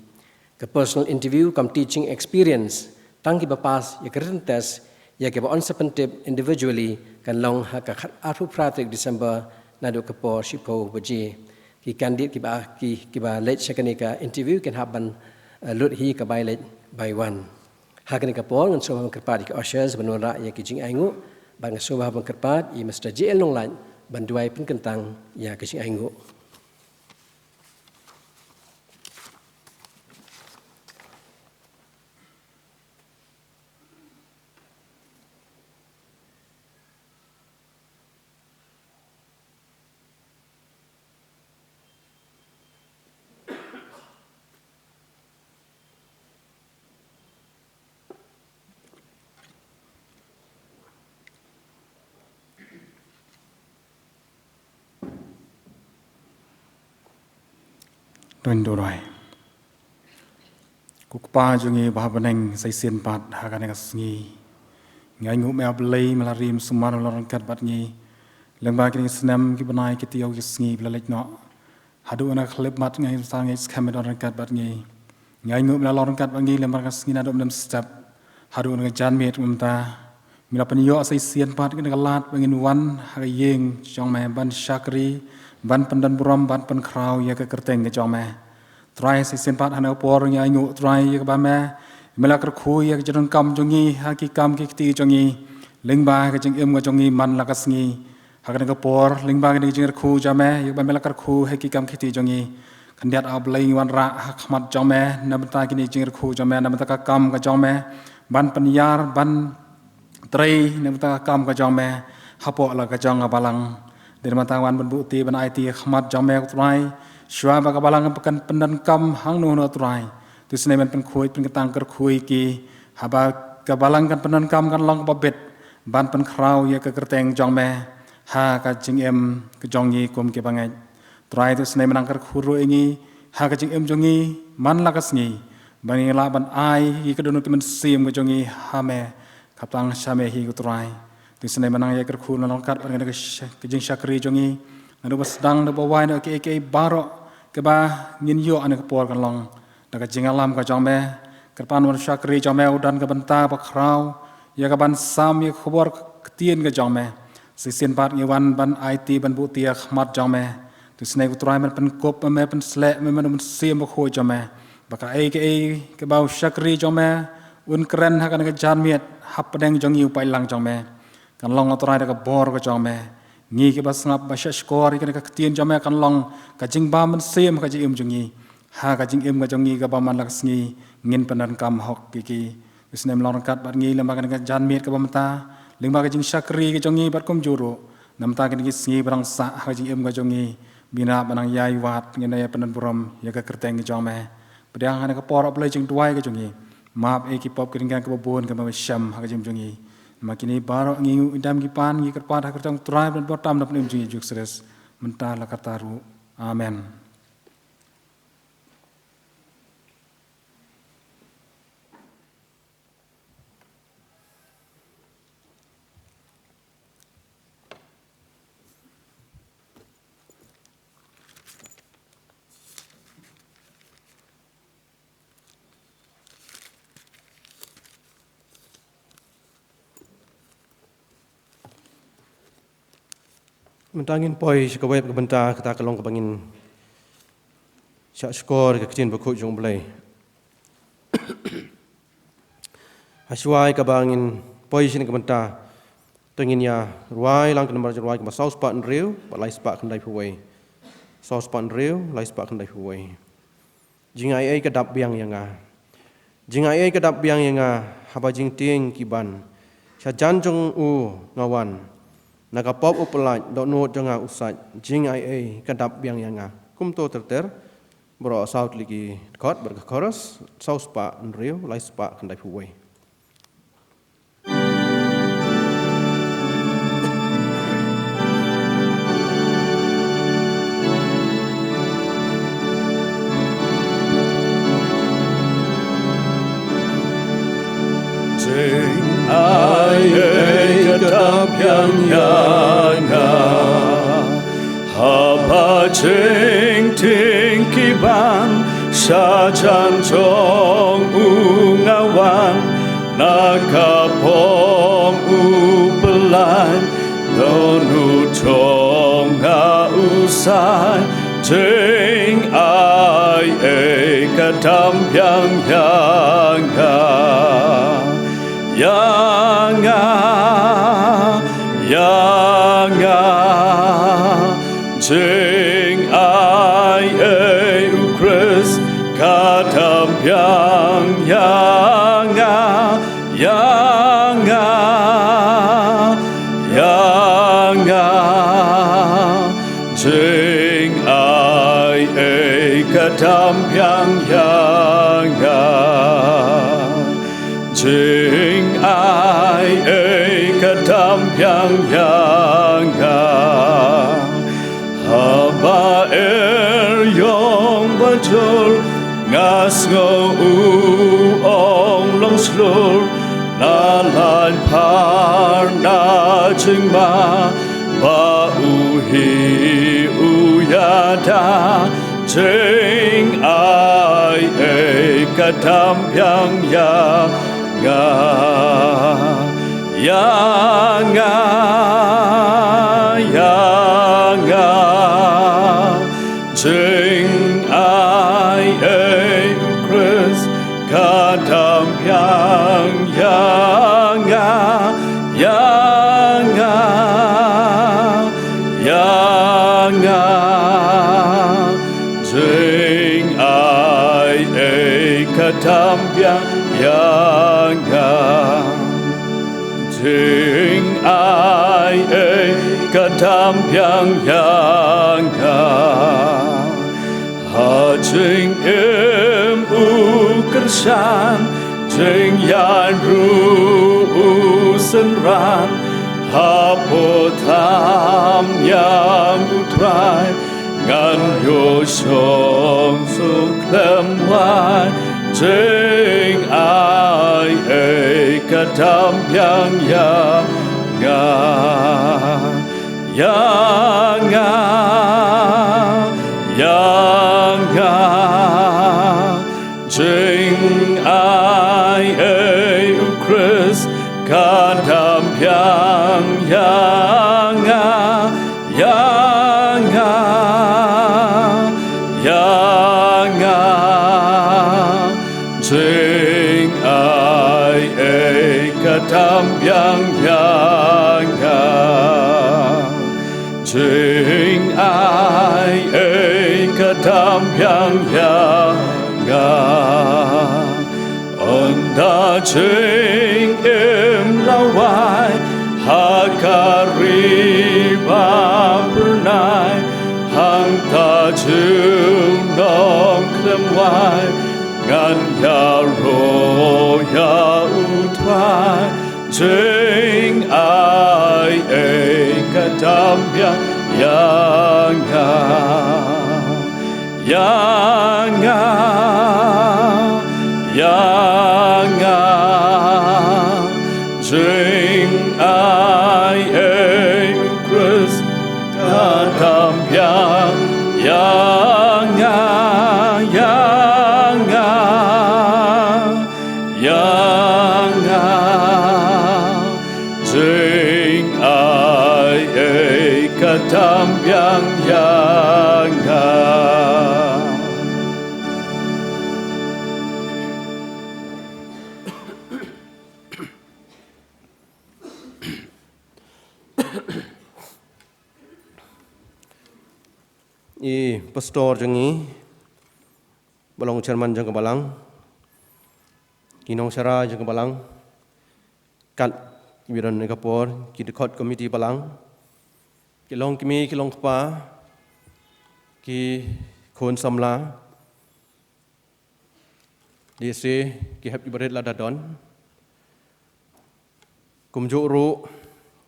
Ka personal interview cum teaching experience tang kiba pass ïa ka written test, ïa kiba yn sa pyntip individually, kan long ha ka khat, arphew phra tarik December naduh ka por shiphew baje. Ki candidate kiba, ki, kiba leit sha kane ka interview kin hap ban, eh, lut hi ka bai leit bai wan. Ha kane ka por ngan sngewbha ban kyrpad ïa ki ushers ban wanrah ïa ki jingainguh, bad ngan sngewbha ban kyrpad ïa Mister J L Nonglait ban duwai pynkyntang ïa ki jingainguh. Don durai. Ko Kpa jong ngi ba ha bneng, sa shisien pat ha kane ka sngi ngi ainguh ïa me, A Blei, me la rim sumar, me la ryngkat bad ngi lyngba kine ki snem, ki bnai, ki taïew, ki sngi ba la leit noh. Haduh na ka khyllipmat ngi sa ngeit skhem me don ryngkat bad ngi. Ngi ainguh me la long ryngkat bad ngi lyngba ka sngi naduh mynstep haduh na ka janmiet mynta. Me la pynïoh sa shisien pat kane ka lad ba ngin wan ha ka ïing jong me ban shakri, ban pyndon burom, ban pynkhraw ïa ka kyrteng ka jong me. Trai, sa shisien pat ha kane ka por ngi ainguh, Trai, ïa kaba me, me la kyrkhu ïa ka jingdonkam jong ngi ha ki kam ki kti jong ngi, lyngba ka jingim ka jong ngi man la ka sngi. Ha kane ka por, lyngba kane ka jingkyrkhu jong me, ïa kaba me la kyrkhu ha ki kam ki kti jong ngi, khyndiat, A Blei, ngi wanrah ha khmat jong me na bynta kine ki jingkyrkhu jong me, na bynta ka kam ka jong me ban pynïar, ban trei na bynta ka kam ka jong me hapoh la ka jong ka balang. Dei na bynta wan ban buh ti, ban aiti ha khmat jong me, ko Trai, shuwa ba ka balang kan pyndonkam hangno hangno, Trai. To isynei men pynkhuid, pynkyntang, kyrkhu ïa ki, haba ka balang kan pyndonkam, kan long kaba bit ban pynkhraw ïa ka kyrteng jong me ha ka jingim ka jong ngi kum ki bangeit. Trai, to isynei men nang kyrkhu ruh ïa ngi ha ka jingim jong ngi man la ka sngi, ba ngin lah ban ai ïa ka dohnud ka mynsiem ka jong ngi ha me, khamtam sha me hi, ko Trai. To isynei men nang ïa kyrkhu na long kat ban ngi da ka sh-, ka jingshakri jong ngi, naduh ba sdang, naduh ba wai, naduh kiei kiei baroh kaba ngin ïoh ha kane ka por, kan long da ka jingïalam ka jong me. Kyrpad, wan u shakri jong me u don ka bynta ba khraw ïa ka ban sam ïa ka khubor ktien ka jong me. Sa shisien pat ngi wan ban aiti, ban buh ti ha khmat jong me. To isynei, ko Trai, men pynkup, men pynsleh, men, men u Mynsiem Bakhuid jong me, ba kaei kaei kaba u shakri jong me un kren ha kane ka janmiet hapdeng jong ngi, u paidlang jong me, kan long, ko Trai, da ka bor ka jong me. Ngi kiba sngap, ba shahshkor ïa kane ka ktien jong me, kan long ka jingbam mynsiem ka jingim jong ngi. Ha ka jingim ka jong ngi kaba man la ka sngi, ngin pyndonkam hok ïa ki. To isynei men long ryngkat bad ngi lyngba kane ka janmiet kaba mynta, lyngba ka jingshakri ka jong ngi bad kumjuh ruh na bynta kine ki sngi ba dang sah ha ka jingim ka jong ngi. Bynta ba nang ïai wad, ngin ïai pyndon burom ïa ka kyrteng ka jong me. Pdiang ha kane ka por, A Blei jingduwai ka jong ngi, map ïa ki pop ki ryngkang kiba bun kiba me shem ha ka jingim jong ngi. Namar kine baroh ngi ainguh, ngi dam, ngi pan, ngi kyrpad ha ka kyrteng u Trai bad u Nongpynim jong ngi, Jisu Khrist, mynta la karta ruh. Amen. Mynta ngin poi sha kawei pat ka bynta, kata ka long kaba ngin shahshkor ïa ka Ktien Bakhuid jong U Blei. Hashwa kaba ngin poi sha kane ka bynta, to ngin ïa rwai lang ka nambar jingrwai kaba saw spah hynriew bad lai spah khyndaiphew wei. Saw spah hynriew, lai spah khyndaiphew wei. Jingai ei ka dap biang ïa nga? Jingai ei ka dap biang ïa nga? Haba jingtieng ki ban, sha jan jong u nga wan. Na ka pop u pyllait, dohnud jong nga u sait. Jingai ei ka dap biang ïa nga? Kumto ter ter. Baroh saw tylli ki dkhot bad ka chorus, saw spah hynriew, lai spah khyndaiphew wei. Ai ei ka tam biang ïa nga. Haba jingtieng ki ban sha jan jong u nga wan, na ka pom u Blei, don u jong nga u sai, jing ai ei ka tam biang ïa nga. Ïa nga, ïa nga, jing ai ei u Khrist ka tam biang ïa nga, ïa nga, ïa nga, jing ai ei ka tam biang ïa nga. Jing ai ei ka tam biang ïa nga. Haba er ïong ba jur, nga sngew u ong long shlur, na lain phar na jingma, ba u hi u ïada, jing ai ei ka tam biang ïa nga. Ïa nga, ïa nga, jing ai ei u Khrist ka tam biang ïa nga, ïa nga, ïa nga, jing ai ei ka tam biang ïa nga. Jing ai ei ka tam biang ïa nga. Ha jingim u kyrshan, jingïaid ruh u synran, hapoh tham ïa u Trai, ngan ïoh shong suk khlem wai, jing ai ei ka tam biang ïa nga. Ïa nga, ïa nga, jing ai ei u Khrist ka tam biang ïa nga, ïa nga, ïa nga, jing ai ei ka tam biang ïa nga. Jing ai ei ka tam biang ïa nga. Ynda jingim la wai ha ka ri ba phyrnai, hangta junom khlem wai, ngan ïaroh ïa u Trai, jing ai ei ka tam biang ïa nga. Ïa nga, ïa nga, jing ai ei u Khrist ka tam biang ïa nga, ïa nga, ïa nga, jing ai ei ka tam biang ïa nga. I pastor jong ngi, ba long chairman jong ka balang, ki nongshara jong ka balang, kat kiba don ha ka por, ki dkhot komiti balang, ki long kmie, ki long kpa, ki khun samla, lehse ki hep kiba rit lada don. Kumjuh ruh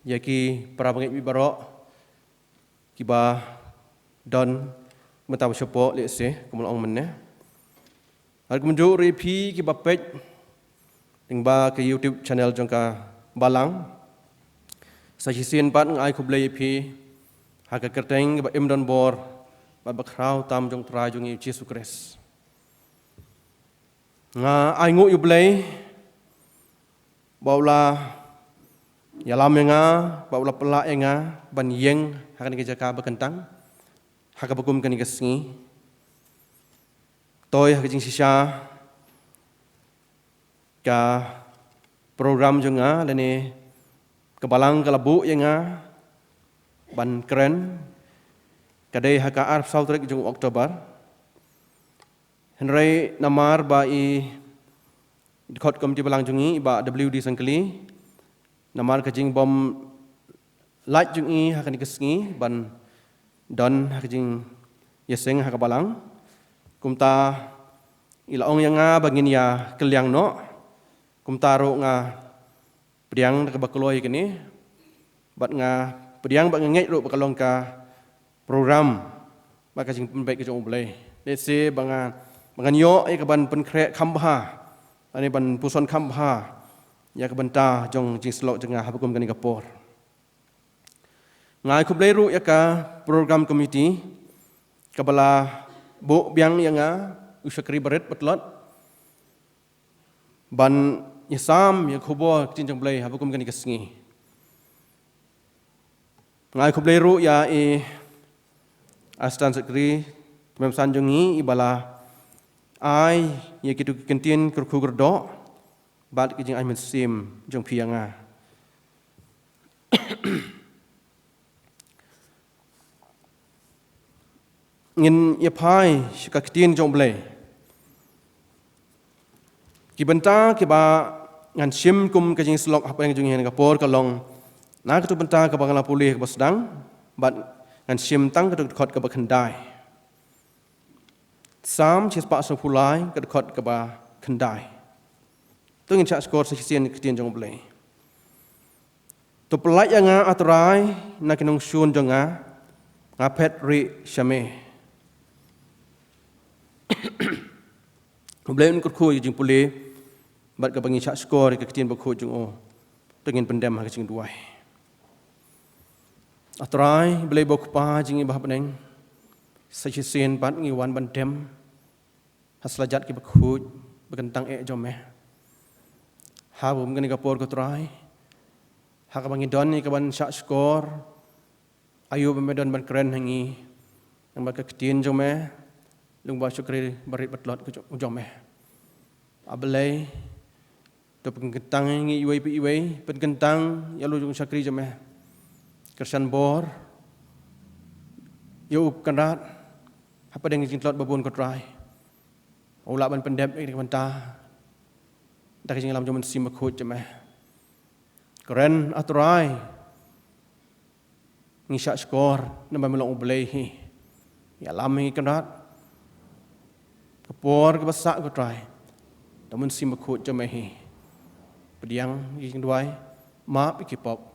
ïa ki para bangeit baroh kiba don mynta ba shapoh, lehse kumba la ong mynne. Bad kumjuh ruh ïa phi kiba peit lyngba ka YouTube channel jong ka Balang. Sa shisien pat nga ai khublei ïa phi ha ka kyrteng ba im don bor bad ba khraw tam jong U Trai jong ngi U Jisu Khrist. Nga ai nguh ïa U Blei ba u la ïalam ïa nga, ba u la pynlah ïa nga ban ïeng ha kane ka jaka ba kyntang ha kaba kum kane ka sngi. Toh ha ka jingshisha ka program jong nga lane ka Balang ka la buh ïa nga ban kren, ka dei ha ka arphew saw tarik jong October. Hynrei namar ba i dkhot komiti Balang jong ngi, i Bah W D Sangkli, namar ka jingbym lait jong i ha kane ka sngi ban don ha ka jingïaseng ha ka Balang, kumta i la ong ïa nga ba ngin ïa kylliang noh. Kumta ruh nga pdiang da kaba kloi kane, bad nga pdiang bad nga ngeit ruh ba ka long ka program bad ka jingpynbeit ka jong U Blei. Lehse ba nga, ba ngan ïoh ïa ka ban pynkhreh kham bha lane ban puson kham bha ïa ka bynta jong jingsyllok jong nga ha ba kum kane ka por. Nga ai khublei ruh ïa ka program committee kaba la buh biang ïa nga, u shakri barit batlot, ban ïasam ïa ka khubor ka ktien jong U Blei ha ba kum kane ka sngi. Nga ai khublei ruh ïa i Assistant Secretary, kmie san jong ngi, i ba la ai ïa kitu ki kyntien kyrkhu kyrdoh bad ki jingai mynsiem jong phi ïa nga. Ngin ïa phai sha ka ktien jong U Blei. Ki bynta kiba ngan shim kum ka jingsyllok hapdeng jong ngi ha kane ka por ka long na katu ka bynta kaba nga la pule kaba sdang, bad ngan shim tang katu ka dkhot kaba khyndai. Salm shispah sanphew lai, ka dkhot kaba khyndai. To ngin shah shkor sa shisien ïa ka ktien jong U Blei. To pyllait ïa nga, A Trai, na ki nongshun jong nga, nga phet rieh sha me. U Blei un kyrkhu ïa ka jingpule bad kaba ngi shah shkor ïa ka ktien bakhuid jong u, to ngin pyndem ha ka jingduwai. A Trai Blei ba U Kpa jong ngi ba ha bneng, sa shisien pat ngi wan ban dem ha sla jait kiba khuid ba kyntang eh jong me. Ha ba kum kane ka por, ko Trai, ha kaba ngi don ïa ka ban shah shkor, aïu ba me don ban kren ha ngi, namar ka ktien jong me, lyngba u shakri barit batlot ka jong, jong me. A Blei, to pynkyntang ïa ngi iwei pa iwei, pynkyntang ïa u shakri jong me. Kyrshan bor ïa u Kynrad hapdeng ka jingtlot ba bun, ko Trai. U lah ban pyndep ïa ka bynta da ka jingïalam jong u Mynsiem Bakhuid jong me. Kren, A Trai. Ngi shah shkor namar me long U Blei hi. Ïalam ïa ngi, Kynrad. Ka por kaba sah, ko Trai, da u Mynsiem Bakhuid jong me hi. Pdiang ïa ki jingduwai, map ïa ki pop.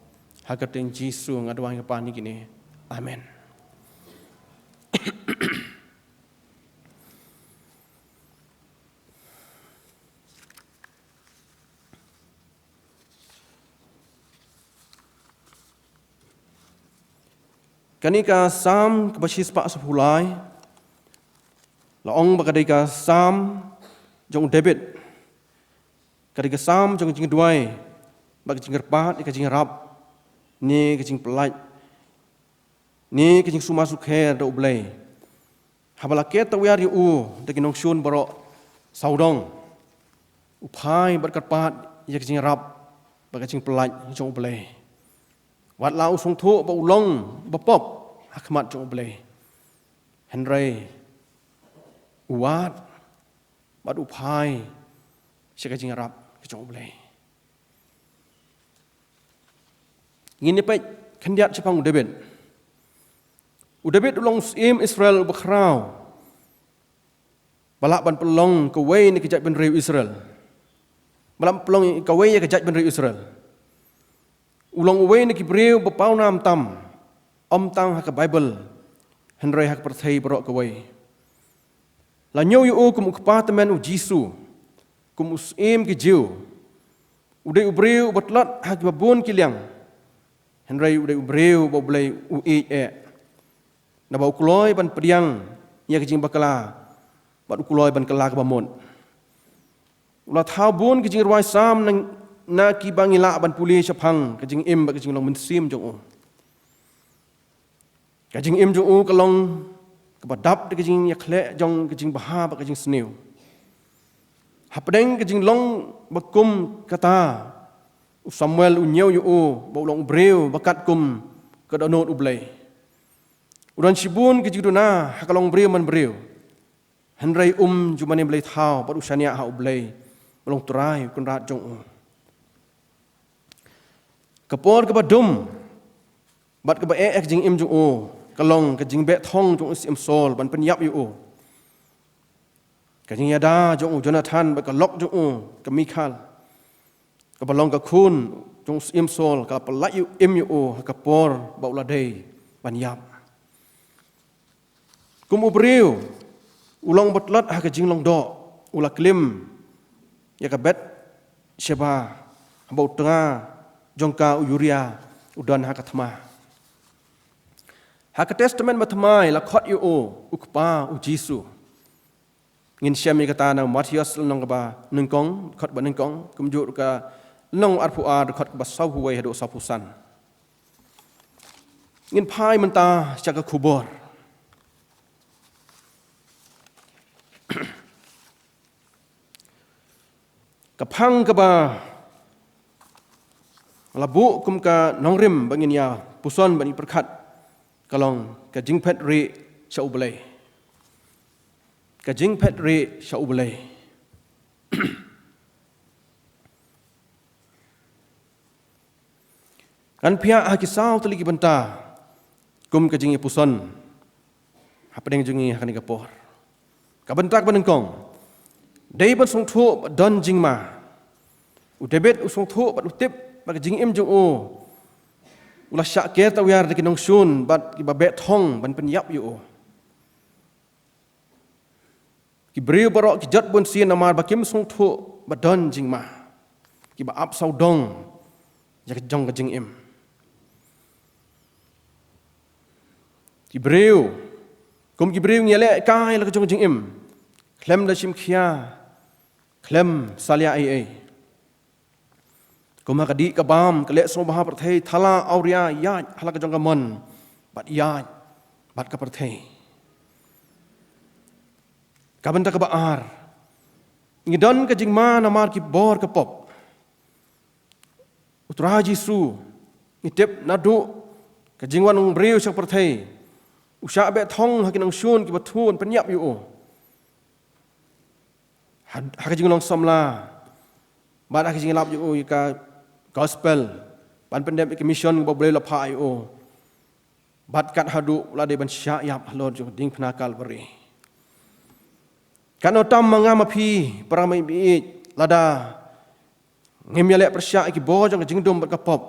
Ha ka kyrteng Jisu nga duwai, nga pan ïa kine. Amen. Kane ka Salm kaba shispah sanphew lai, la ong ba ka dei ka Salm jong u David. Ka dei ka Salm jong ka jingduwai bad ka jingkyrpad ïa ka jingïarap ne ka jingpyllait ne ka jingsumar sukher da U Blei. Haba la khet tawiar ïa u da ki nongshun baroh sawdong, u phai bad kyrpad ïa ka jingïarap bad ka jingpyllait jong U Blei. Wat la u sngewthuh ba u long ba pop ha khmat jong U Blei, hynrei u wad bad u phai sha ka jingïarap ka jong U Blei. Ngin ïa peit khyndiat shaphang u David. U David u long u syiem Israel uba khraw, ba lah ban pynlong kawei na ki jaitbynriew Israel. Ba lah ban pynlong kawei ïa ka jaitbynriew Israel. U long uwei na ki briew ba pawnam tam, ym tang ha ka Baibl, hynrei ha ka pyrthei baroh kawei. La ñiew ïa u kum u kpa tymmen u Jisu, kum u syiem ki Jiw, U dei u briew uba tlot ha kiba bun ki liang, hynrei u dei u briew uba U Blei u ïeit eh, naba u kloi ban pdiang ïa ka jingbakla, bad u kloi ban kylla kaba mut. U la thaw bun ki jingrwai Salm na, na kiba ngi lah ban pule shaphang ka jingim bad ka jinglong mynsiem jong u. Ka jingim jong u ka long kaba dap da ka jingïakhleh jong ka jingbha bad ka jingsniew. Hapdeng ka jinglong ba kum kata, u Samuel u ñiew ïa u ba u long u briew ba katkum ka dohnud U Blei. U don shibun ka jingduna ha ka long briew man briew, hynrei um ju mane blei thaw bad u shaniah ha U Blei ba long Trai u Kynrad jong u. Ka por kaba dum bad kaba eh ha ka jingim jong u ka long ka jingbeh thong jong u Syiem Saul ban pynïap ïa u. Ka jingïada jong u Jonathan bad ka lok jong u ka Mikhal, kaba long ka khun jong u Syiem Saul, ka la pyllait ïa u, im ïa u ha ka por ba u la dei ban ïap. Kum u briew u long ba tlot ha ka jinglong doh, u la klim ïa ka Bathsheba, haba u tnga jong ka u Uriah u don ha ka thma. Ha ka Testament Bathymmai la khot ïa u u Kpa u Jisu. Ngin shem ïa kata na Mathaios lynnong kaba nyngkong, dkhot ba nyngkong, kumjuh ruh ka lynnong arphew ar, dkhot kaba sawphew wei haduh sawphew san. Ngin phai mynta sha ka khubor. Ka phang kaba la buh kum ka nongrim ba ngin ïa puson bad ïa pyrkhat ka long ka jingphet rieh sha U Blei. Ka jingphet rieh sha U Blei. Ngan pynïaid ha ki saw tylli ki bynta kum ka jingïapuson hapdeng jong ngi ha kane ka por. Ka bynta kaba nyngkong, dei ban sngewthuh ba don jingma. U David u sngewthuh bad u tip ba ka jingim jong u u la shah ker tawiar da ki nongshun bad kiba beh thong ban pynïap ïa u. Ki briew baroh ki jot bunsien namar ba kim sngewthuh ba don jingma, kiba ap sawdong ïa ka jong ka jingim. Ki briew, kum ki briew ngi ïalehkai la ka jong ka jingim, khlem da shim khia, khlem salia ei ei. Kum ha ka dih ka bam, ka leh sngewbha pyrthei, thala awria ïaid ha la ka jong ka mon, bad ïaid bad ka pyrthei. Ka bynta kaba ar, ngi don ka jingma namar ki bor ka pop. U Trai Jisu, ngi tip naduh ka jingwan u briew sha ka pyrthei, u shah beh thong ha ki nongshun kiba thun pynïap ïa u. Ha, ha ka jinglong samla bad ha ka jingïalap ïa u ïa ka gospel, ban pyndep ïa ka mission ba U Blei u la phah ïa u. Bad kat haduh u la dei ban shah ïap halor jong ka diengphna Kalbari. Katno tam ma nga ma phi para bangeit, lada ngim ïaleh pyrshah ïa ki bor jong ka jingdum bad ka pop,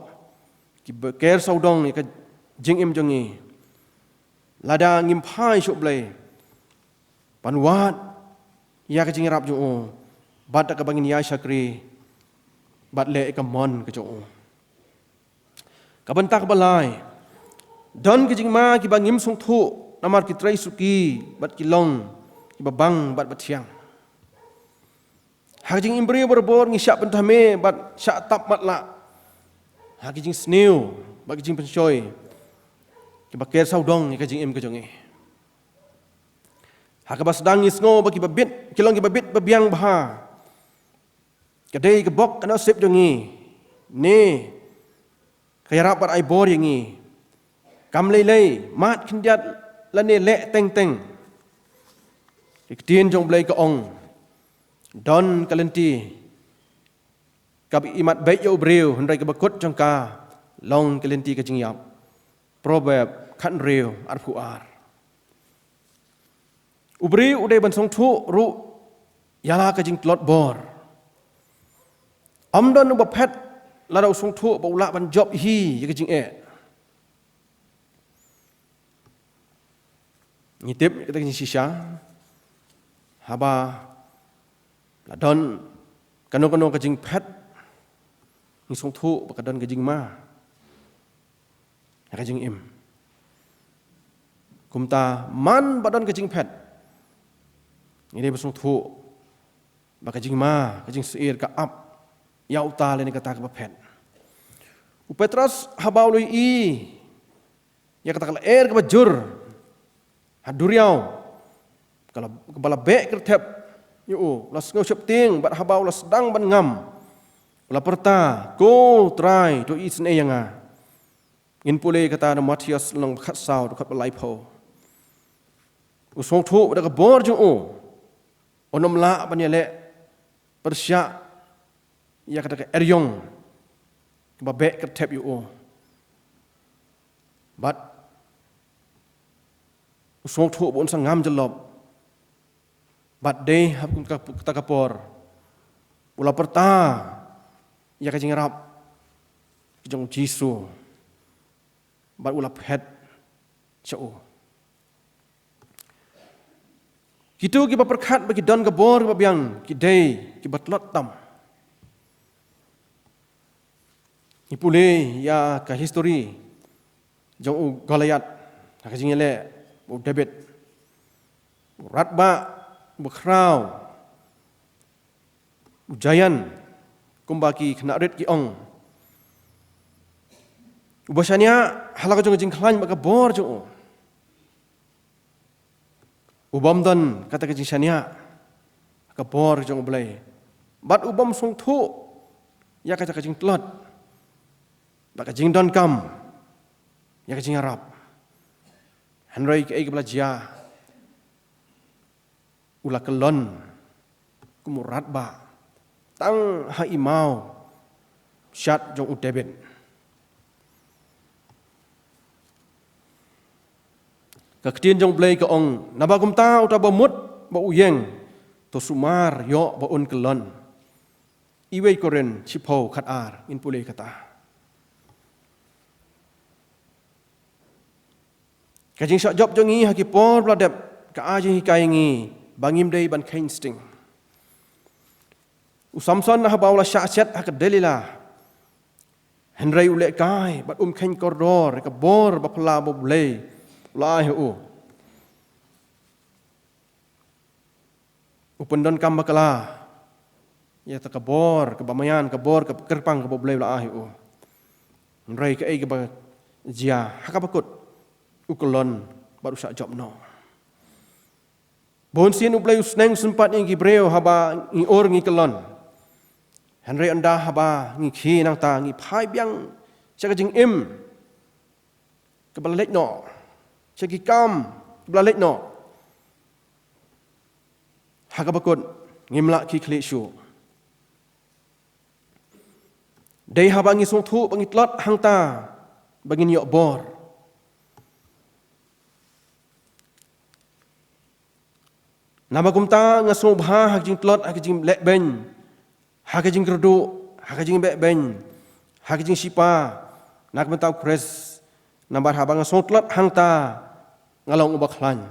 kiba ker sawdong ïa ka jingim jong ngi. Lada ngim phai sha U Blei ban wad ïa ka jingïarap jong u, bad da kaba ngin ïai shakri bad leh ïa ka mon ka jong u. Ka bynta kaba lai, don ki jingma kiba ngim sngewthuh namar ki trei suki bad ki long kiba bang bad ba thiang. Ha ka jingim briew barabor ngi shah pynthame bad shah tap matlah ha ki jingsniew bad ki jingpynshoi kiba ker sawdong ïa ka jingim ka jong ngi. Ha kaba sdang ngi sngew ba kiba bit ki long kiba bit ba biang bha. Ka dei ka bok ka nusip jong ngi, ne ka ïarap bad ai bor ïa ngi. Kam lei lei, mad khyndiat lane leh teng teng. Ka ktien jong U Blei ka ong, don ka lynti kaba imat beit ïa u briew, hynrei kaba kut jong ka long ka lynti ka jingïap. Proverb khathynriew, arphew ar. U briew u dei ban sngewthuh ruh ïa la ka jingtlot bor. Ym don uba phet lada u sngewthuh ba u lah ban jop hi ïa ka jingeh. Ngi tip ïa kata ka jingshisha, haba la don kano kano ka jingphet, Ngi sngewthuh ba ka don ka jingma ha ka jingim. Kumta man ba don ka jingphet, ngi dei ban sngewthuh ba ka jingma, ka jingsyier ka ap ïa uta lane kata kaba phet. U Petros haba u la ïohi ïa kata ka lyer kaba jur ha duriaw, kaba la beh kyrthep ïa u, u la sngew sheptieng, bad haba u la sdang ban ngam, u la pyrta, "Ko Trai, to isynei ïa nga." Ngin pule kata na Mathaios lynnong khatsaw, dkhot ba laiphew. U sngewthuh ba da ka bor jong u, un ym lah ban ïaleh pyrshah ïa kata ka eriong kaba beh kyrthep ïa u. Bad u sngewthuh ba un sa ngam jyllop. Bad dei ha kata ka por u la pyrta ïa ka jingïarap jong u Jisu, bad u la phet sha u. Kito kiba pyrkhat ba ki don ka bor kaba biang ki dei kiba tlot tam. Ngi pule ïa ka history jong u Goliath ha ka jingïaleh bad u David. U radbah, u bakhraw, u giant, kumba ki khynnah rit ki ong. Uba shaniah ha la ka jong ka jingkhlaiñ bad ka bor jong u. U bym don kata ka jingshaniah ha ka bor jong U Blei. Bad u bym sngewthuh ïa kata ka jingtlot bad ka jingdonkam ïa ka jingïarap. Hynrei kaei kaba la jia? U la kyllon kum u radbah tang ha i maw shad jong u David. Ka ktien jong U Blei ka ong, "Naba kumta uta uba mut ba u ïeng, to sumar ïoh ba un kyllon." Iwei Korinth shiphew khatar, ngin pule kata. Ka jingshah jop jong ngi ha ki por ba la dep ka ai jinghikai ïa ngi ba ngim dei ban kheiñ sting. U Samson haba u la shah shet ha ka Delilah, hynrei u lehkai bad um kheiñ kordor ïa ka bor ba phylla ba U Blei u la ai ha u. U pyndonkam bakla ïa kata ka bor kaba maïan, ka bor kaba kyrpang kaba U Blei u la ai ha u. Hynrei kaei kaba jia? Ha kaba kut u kyllon bad u shah jop noh. Bunsien U Blei u sneng sympat ïa ngi ki briew haba ngi ur ngi kyllon. Hynrei ynda haba ngi khie nangta ngi phai biang sha ka jingim kaba la leit noh, sha ki kam kiba la leit noh. Ha kaba kut ngim lah khie khlieh shuh. Dei haba ngi sngewthuh ba ngi tlot hangta ba ngin ïoh bor. Naba kumta nga sngewbha ha ka jingtlot, ha ka jingleh beiñ, ha ka jingkyrduh, ha ka jingbeh beiñ, ha ka jingshipa na ka bynta U Khrist. Namar haba nga sngewtlot hangta nga long uba khlaiñ.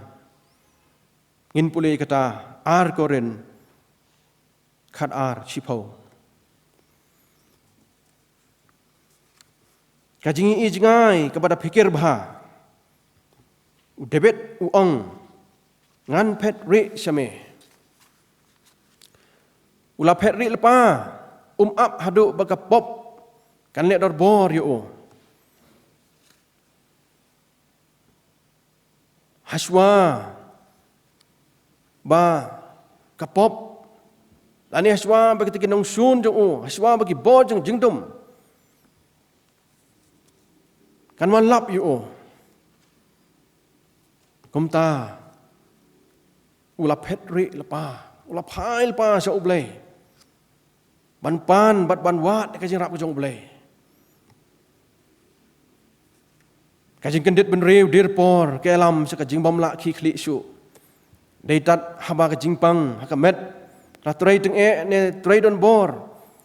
Ngin pule kata, Ar Korinth khatar shiphew. Ka jingïohi jngai kaba da phikir bha. U David u ong, "Ngan phet rieh sha me." U la phet rieh lypa, um ap haduh ba ka pop kan leh dorbar ïa u. Hashwa ba ka pop, lane hashwa ba kita ki nongshun jong u, hashwa ba ki bor jong jingdum kan wan lap ïa u, kumta u la phet rieh lypa, u la phai lypa sha U Blei ban pan bad ban wad ka jingrap ka jong U Blei. Ka jingkyndit bynriew dei por ka ïalam sha ka jingbymlah khie khlieh shuh. Dei tad haba ka jingpang ha ka met ka la trei tyngeh ne trei donbor,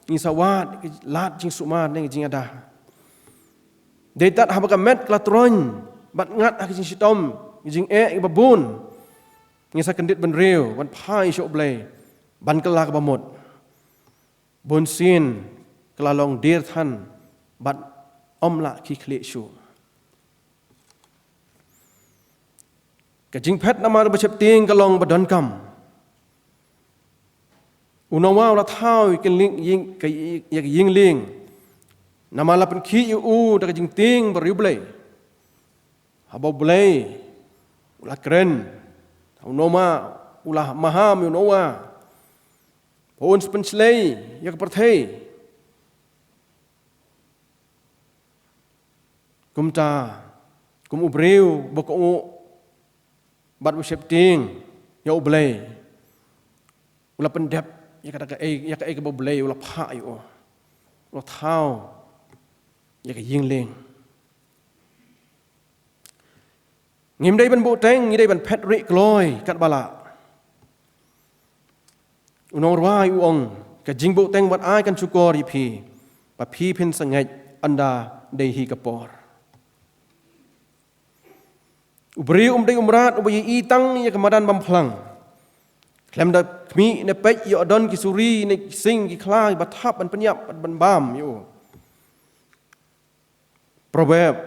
ngi sa wad ka lad jingsumar ne ka jingada. Dei tad haba ka met ka la troiñ bad ngat ha ka jingshitom, ka jingeh kaba bun, ngi sa kyndit bynriew ban phai sha U Blei ban kylla kaba mut. Bunsien ka la long dier than bad ym lah khie khlieh shuh. Ka jingphet namar ba sheptieng ka long ba donkam. U Noah u la thaw ïa ka ling, ïing, ka, ïa ka ïing lieng namar la pynkhih ïa u da ka jingtieng bariewblei. Haba U Blei u la kren, u Noah, u la maham ïa u Noah ba un sa pynshlei ïa ka pyrthei. Kumta, kum u briew ba kohnguh bad u sheptieng ïa U Blei, u la pyndep ïa kata kaei, ïa kaei kaba U Blei u la phah ïa u. U la thaw ïa ka ïing lieng. Ngim dei ban buhteng, ngi dei ban phet rieh kloi katba lah. U nongrwai u ong, ka jingbuhteng wat ai kan shukor ïa phi, ba phi phin sa ngeit ynda dei hi ka por. U briew um dei u mrad uba ïohi tang ïa ka madan bymphlang. Khlem da khmih ne peit ïoh don ki suri ne ki sing ki khla ba thap ban pynïap ban bam ïa u. Proverb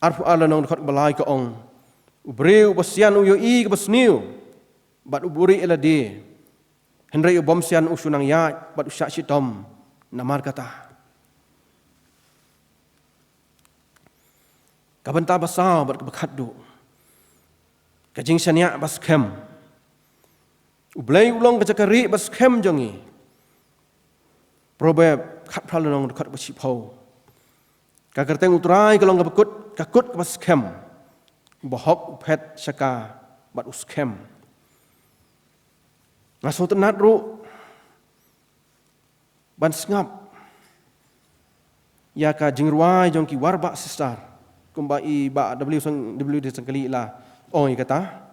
arphew ar lynnong dkhot ba lai ka ong, u briew uba sian u ïohi kaba sniew bad u buhrieh ïa lade, hynrei u bym sian u shu nang ïaid bad u shah shitom namar kata. Ka bynta ba saw bad kaba khatduh, ka jingshaniah ba skhem. U Blei u long ka jaka rieh ba skhem jong ngi. Proverb khatphra lynnong dkhot ba shiphew. Ka kyrteng U Trai ka long kaba kut, ka kut kaba skhem. U bahok u phet sha ka bad u skhem. Nga sngewtynnat ruh ban sngap ïa ka jingrwai jong ki Warbah Sister, kumba i Bah W Sang-, W D Sangkali la ong ïa kata.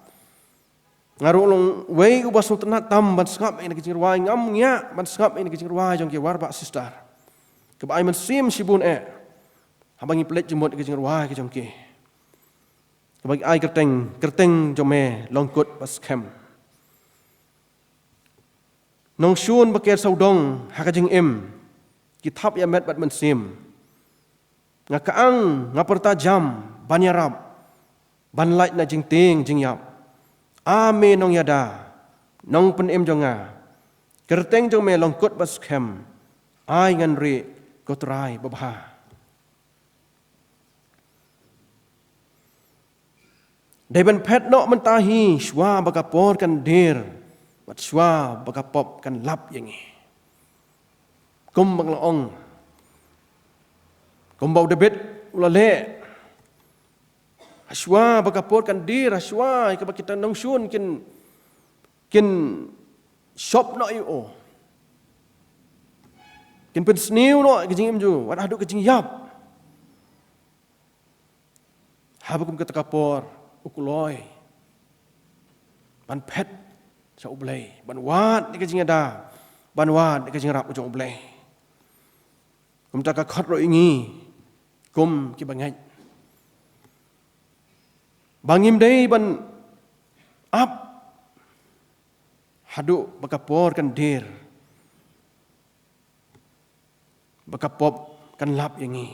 Nga ruh long wei uba sngewtynnat tam ban sngap ïa ka jingrwai, ngam ngiah ban sngap ïa ka jingrwai jong ki Warbah Sister. Kaba ai mynsiem shibun eh haba ngi peit jingmut ïa ka jingrwai ka jong ki. Kaba ai kyrteng, kyrteng jong me long kut ba skhem. Nongshun ba ker sawdong ha ka jingim, ki thap ïa met bad mynsiem. Nga kyang, nga pyrta jam ban ïarap, ban lait na jingtieng jingïap. A me nongïada, nongpynim jong nga, kyrteng jong me long kut ba skhem. Ai ngan rieh, ko Trai babha. Dei ban phet noh mynta hi shuwa ba ka por kan dier, bad shuwa ba ka pop kan lap ïa ngi. Kum ba nga la ong, kumba u David u la leh, ha shuwa ba ka por kan dier, ha shuwa ïa kaba kita nongshun kin, kin shop noh ïa u, kin pynsniew noh ïa ka jingim jong u, wat haduh ka jingïap. Haba kum kata ka por u kloi ban phet sha U Blei, ban wad ïa ka jingïada, ban wad ïa ka jingïarap jong U Blei. Kumta ka khot ruh ïa ngi kum kiba ngeit ba ngim dei ban ap haduh ba ka por kan dier, ba ka pop kan lap ïa ngi.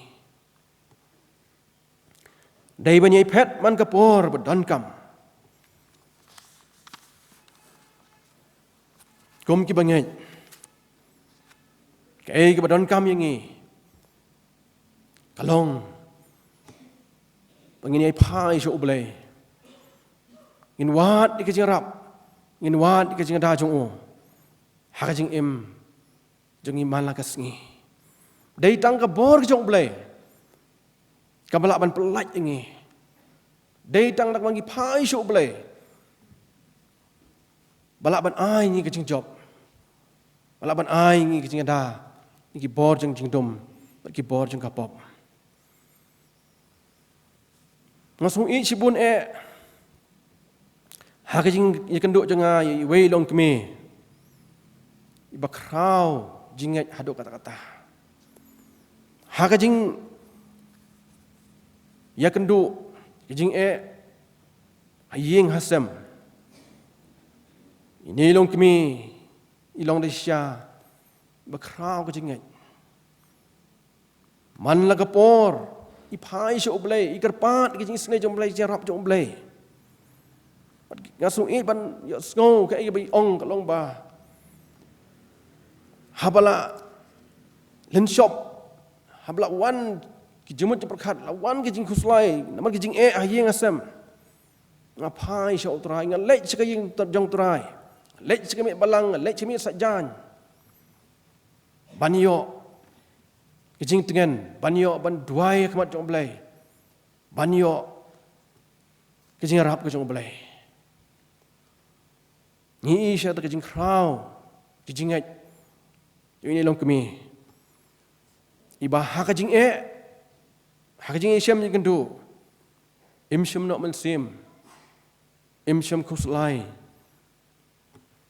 Dei ban ïai phet man ka por ba donkam. Kum kiba ngeit, kaei kaba donkam ïa ngi ka long ba ngin ïai phai sha U Blei. Ngin wad ïa ka jingïarap, ngin wad ïa ka jingïada jong u ha ka jingim jong ngi man la ka sngi. Dei tang ka bor ka jong U Blei kaba lah ban pyllait ïa ngi. Dei tang da kaba ngi phai sha U Blei ba lah ban ai ngi ka jingjop, ba lah ban ai ngi ka jingïada ïa ki bor jong jingdum bad ki bor jong ka pop. Nga sngew ïeit shibun eh ha ka jingïakynduh jong nga ïa iwei i longkmie iba khraw jingngeit haduh katta katta. Ha ka jingïakynduh, ka jingeh ha ïing ha sem, ine i longkmie i long da shisha ba khraw ka jingngeit. Man la ka por i phai sha U Blei, i kyrpad ka jingisynei jong U Blei, jingïarap jong U Blei. Nga sngew ïeit ban ïohsngew kaei ba i ong, ka long ba haba la lynshop, haba la wan ki jingmut jingpyrkhat, la wan ki jingkhuslai namar ki jingeh ha ïing ha sem, nga phai sha U Trai, nga leit sha ka ïing jong U Trai, leit sha ka miet balang, leit sha miet saitjaiñ, ban ïoh ka jingtngen, ban ïoh ban duwai ha khmat jong U Blei, ban ïoh ka jingïarap ka jong U Blei. Ngi i sha ka jingkhraw, ka jingngeit jong ine i longkmie, iba ha ka jingeh, ha ka jingishem jingkynduh, im shym noh mynsiem, im shym khuslai,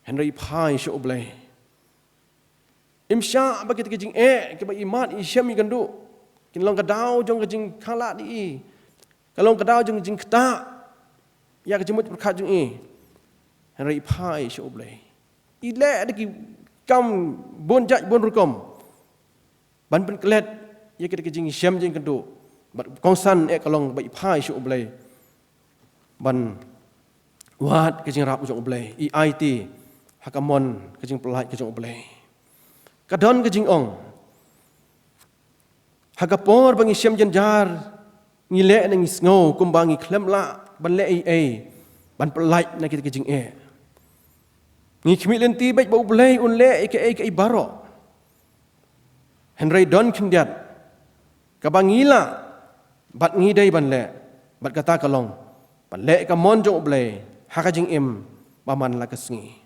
hynrei i phai sha U Blei. Im shah ba kita ki jingeh kiba i mad i shem i kynduh kin long ka daw jong ka jingkhlad ïa i, ka long ka daw jong ka jingktah ïa ka jingmut jingpyrkhat jong i, hynrei i phai sha U Blei. I leh da ki kam bun jait bun rukom ban pynklet ïa kita ki jingshem jingkynduh, bad kongsan eh ka long ba i phai sha U Blei ban wad ka jingïarap jong U Blei, i aiti ha ka mon ka jingpyllait ka jong U Blei. Ka don ka jingong, ha ka por ba ngi shem jynjar, ngi leh ne ngi sngew kumba ngi khlem lah ban leh ei ei ban pyllait na kita ki jingeh. Ngi khmih lynti beit ba U Blei un leh ïa kaei kaei baroh. Hynrei don khyndiat kaba ngi lah bad ngi dei ban leh, bad kata ka long ban leh ka mon jong U Blei ha ka jingim ba man la ka sngi.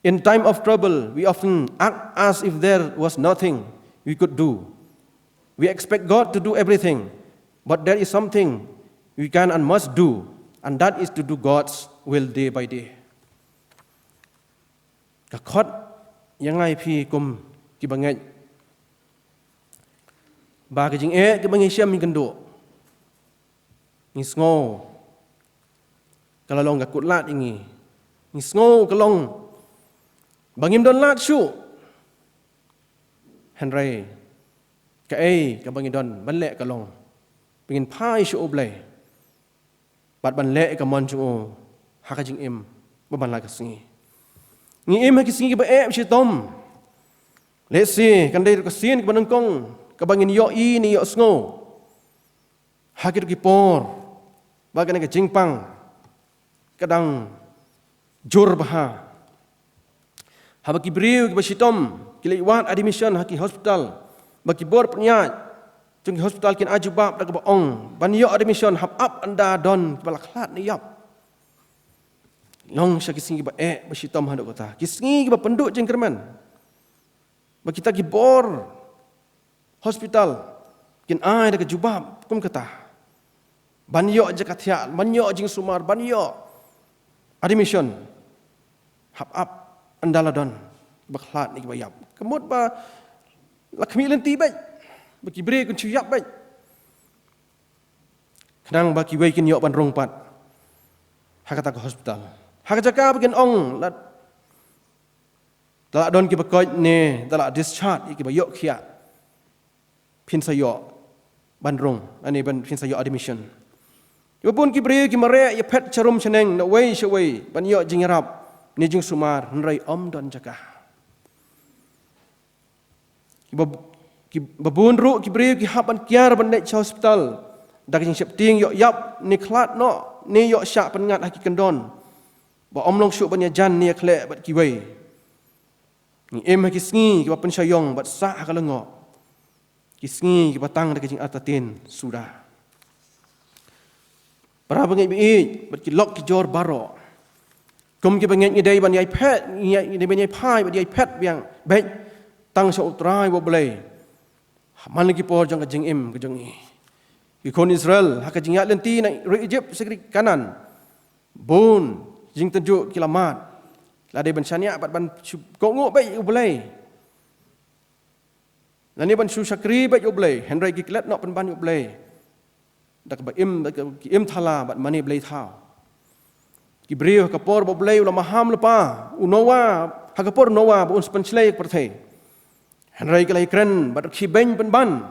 In time of trouble, we often act as if there was nothing we could do. We expect God to do everything, but there is something we can and must do, and that is to do God's will day by day. Ka khot ïa nga ïa phi kum kiba ngeit ba ka jingeh kiba ngi shem jingkynduh, ngi sngew ka la long ka kut lad ïa ngi, ngi sngew ka long ba ngim don lad shuh. Hynrei kaei kaba ngi don ban leh ka long ba ngin phai sha U Blei bad ban leh ïa ka mon jong u ha ka jingim ba man la ka sngi. Ngi im ha ki sngi kiba eh ba shitom. Lehse kan dei ruh ka sien kaba nyngkong kaba ngin ïohi ne ïohsngew ha kito ki por ba kane ka jingpang ka dang jur bha. Haba ki briew kiba shitom ki leit wad admission ha ki hospital, ba ki bor pynïaid jong ki hospital kin ai jubab da kaba ong ban ïoh admission hap ap ynda don kiba la khlad ne ïap. Long sha ki sngi kiba eh ba shitom haduh kata, ki sngi kiba pynduh jingkyrmen, ba kita ki bor hospital kin ai da ka jubab kum kata, ban ïoh jaka thiah, ban ïoh jingsumar, ban ïoh admission hap ap ynda la don kiba khlad ne kiba ïap. Ka mut ba la khmih lynti beit ba ki briew kin shu ïap beit, khnang ba kiwei kin ïoh ban rung pat ha kata ka hospital, ha ka jaka ba kin ong la, da la don kiba koit ne da la discharge ïa kiba ïoh khiah, phin sa ïoh ban rung, ani ban phin sa ïoh admission. Kiba bun ki briew ki mareh ïaphet sharum shaneng na wei sha wei ban ïoh jingïarap ne jingsumar, hynrei ym don jaka. Kiba, kiba bun ruh ki briew ki hap ban kiar ban leit sha hospital da ka jingsheptieng ïoh ïap ne khlad noh ne ïoh shah pynngat ha ki kyndon ba ym long shuh ban ïajan ne ïakhleh bad kiwei. Ngi im ha ki sngi kiba pynshaiong bad sah ha ka lyngngoh, ki sngi kiba tang da ka jingartatien suda. Para bangeit baieit bad ki lok ki jor baroh, kum kiba ngeit ngi dei ban ïai phet, ngi dei ban ïai phai bad ïai phet biang beit tang sha U Trai U Blei ha man la ki por jong ka jingim ka jong ngi. Ki khun Israel ha ka jingïaid lynti na ri Ijipt sha ka ri Kanaan, bun jingtynjuh ki la mad, la dei ban shaniah bad ban shu kohnguh beit ïa U Blei, lane ban shu shakri beit ïa U Blei, hynrei ki klet noh pynban ïa U Blei da kaba im, da kaba ki im thala bad mane blei thaw. Ki briew ha ka por ba U Blei u la maham lypa, u Noah, ha ka por Noah ba un sa pynshlei ïa ka pyrthei, Hynrei ki la ïakren bad ki beiñ pynban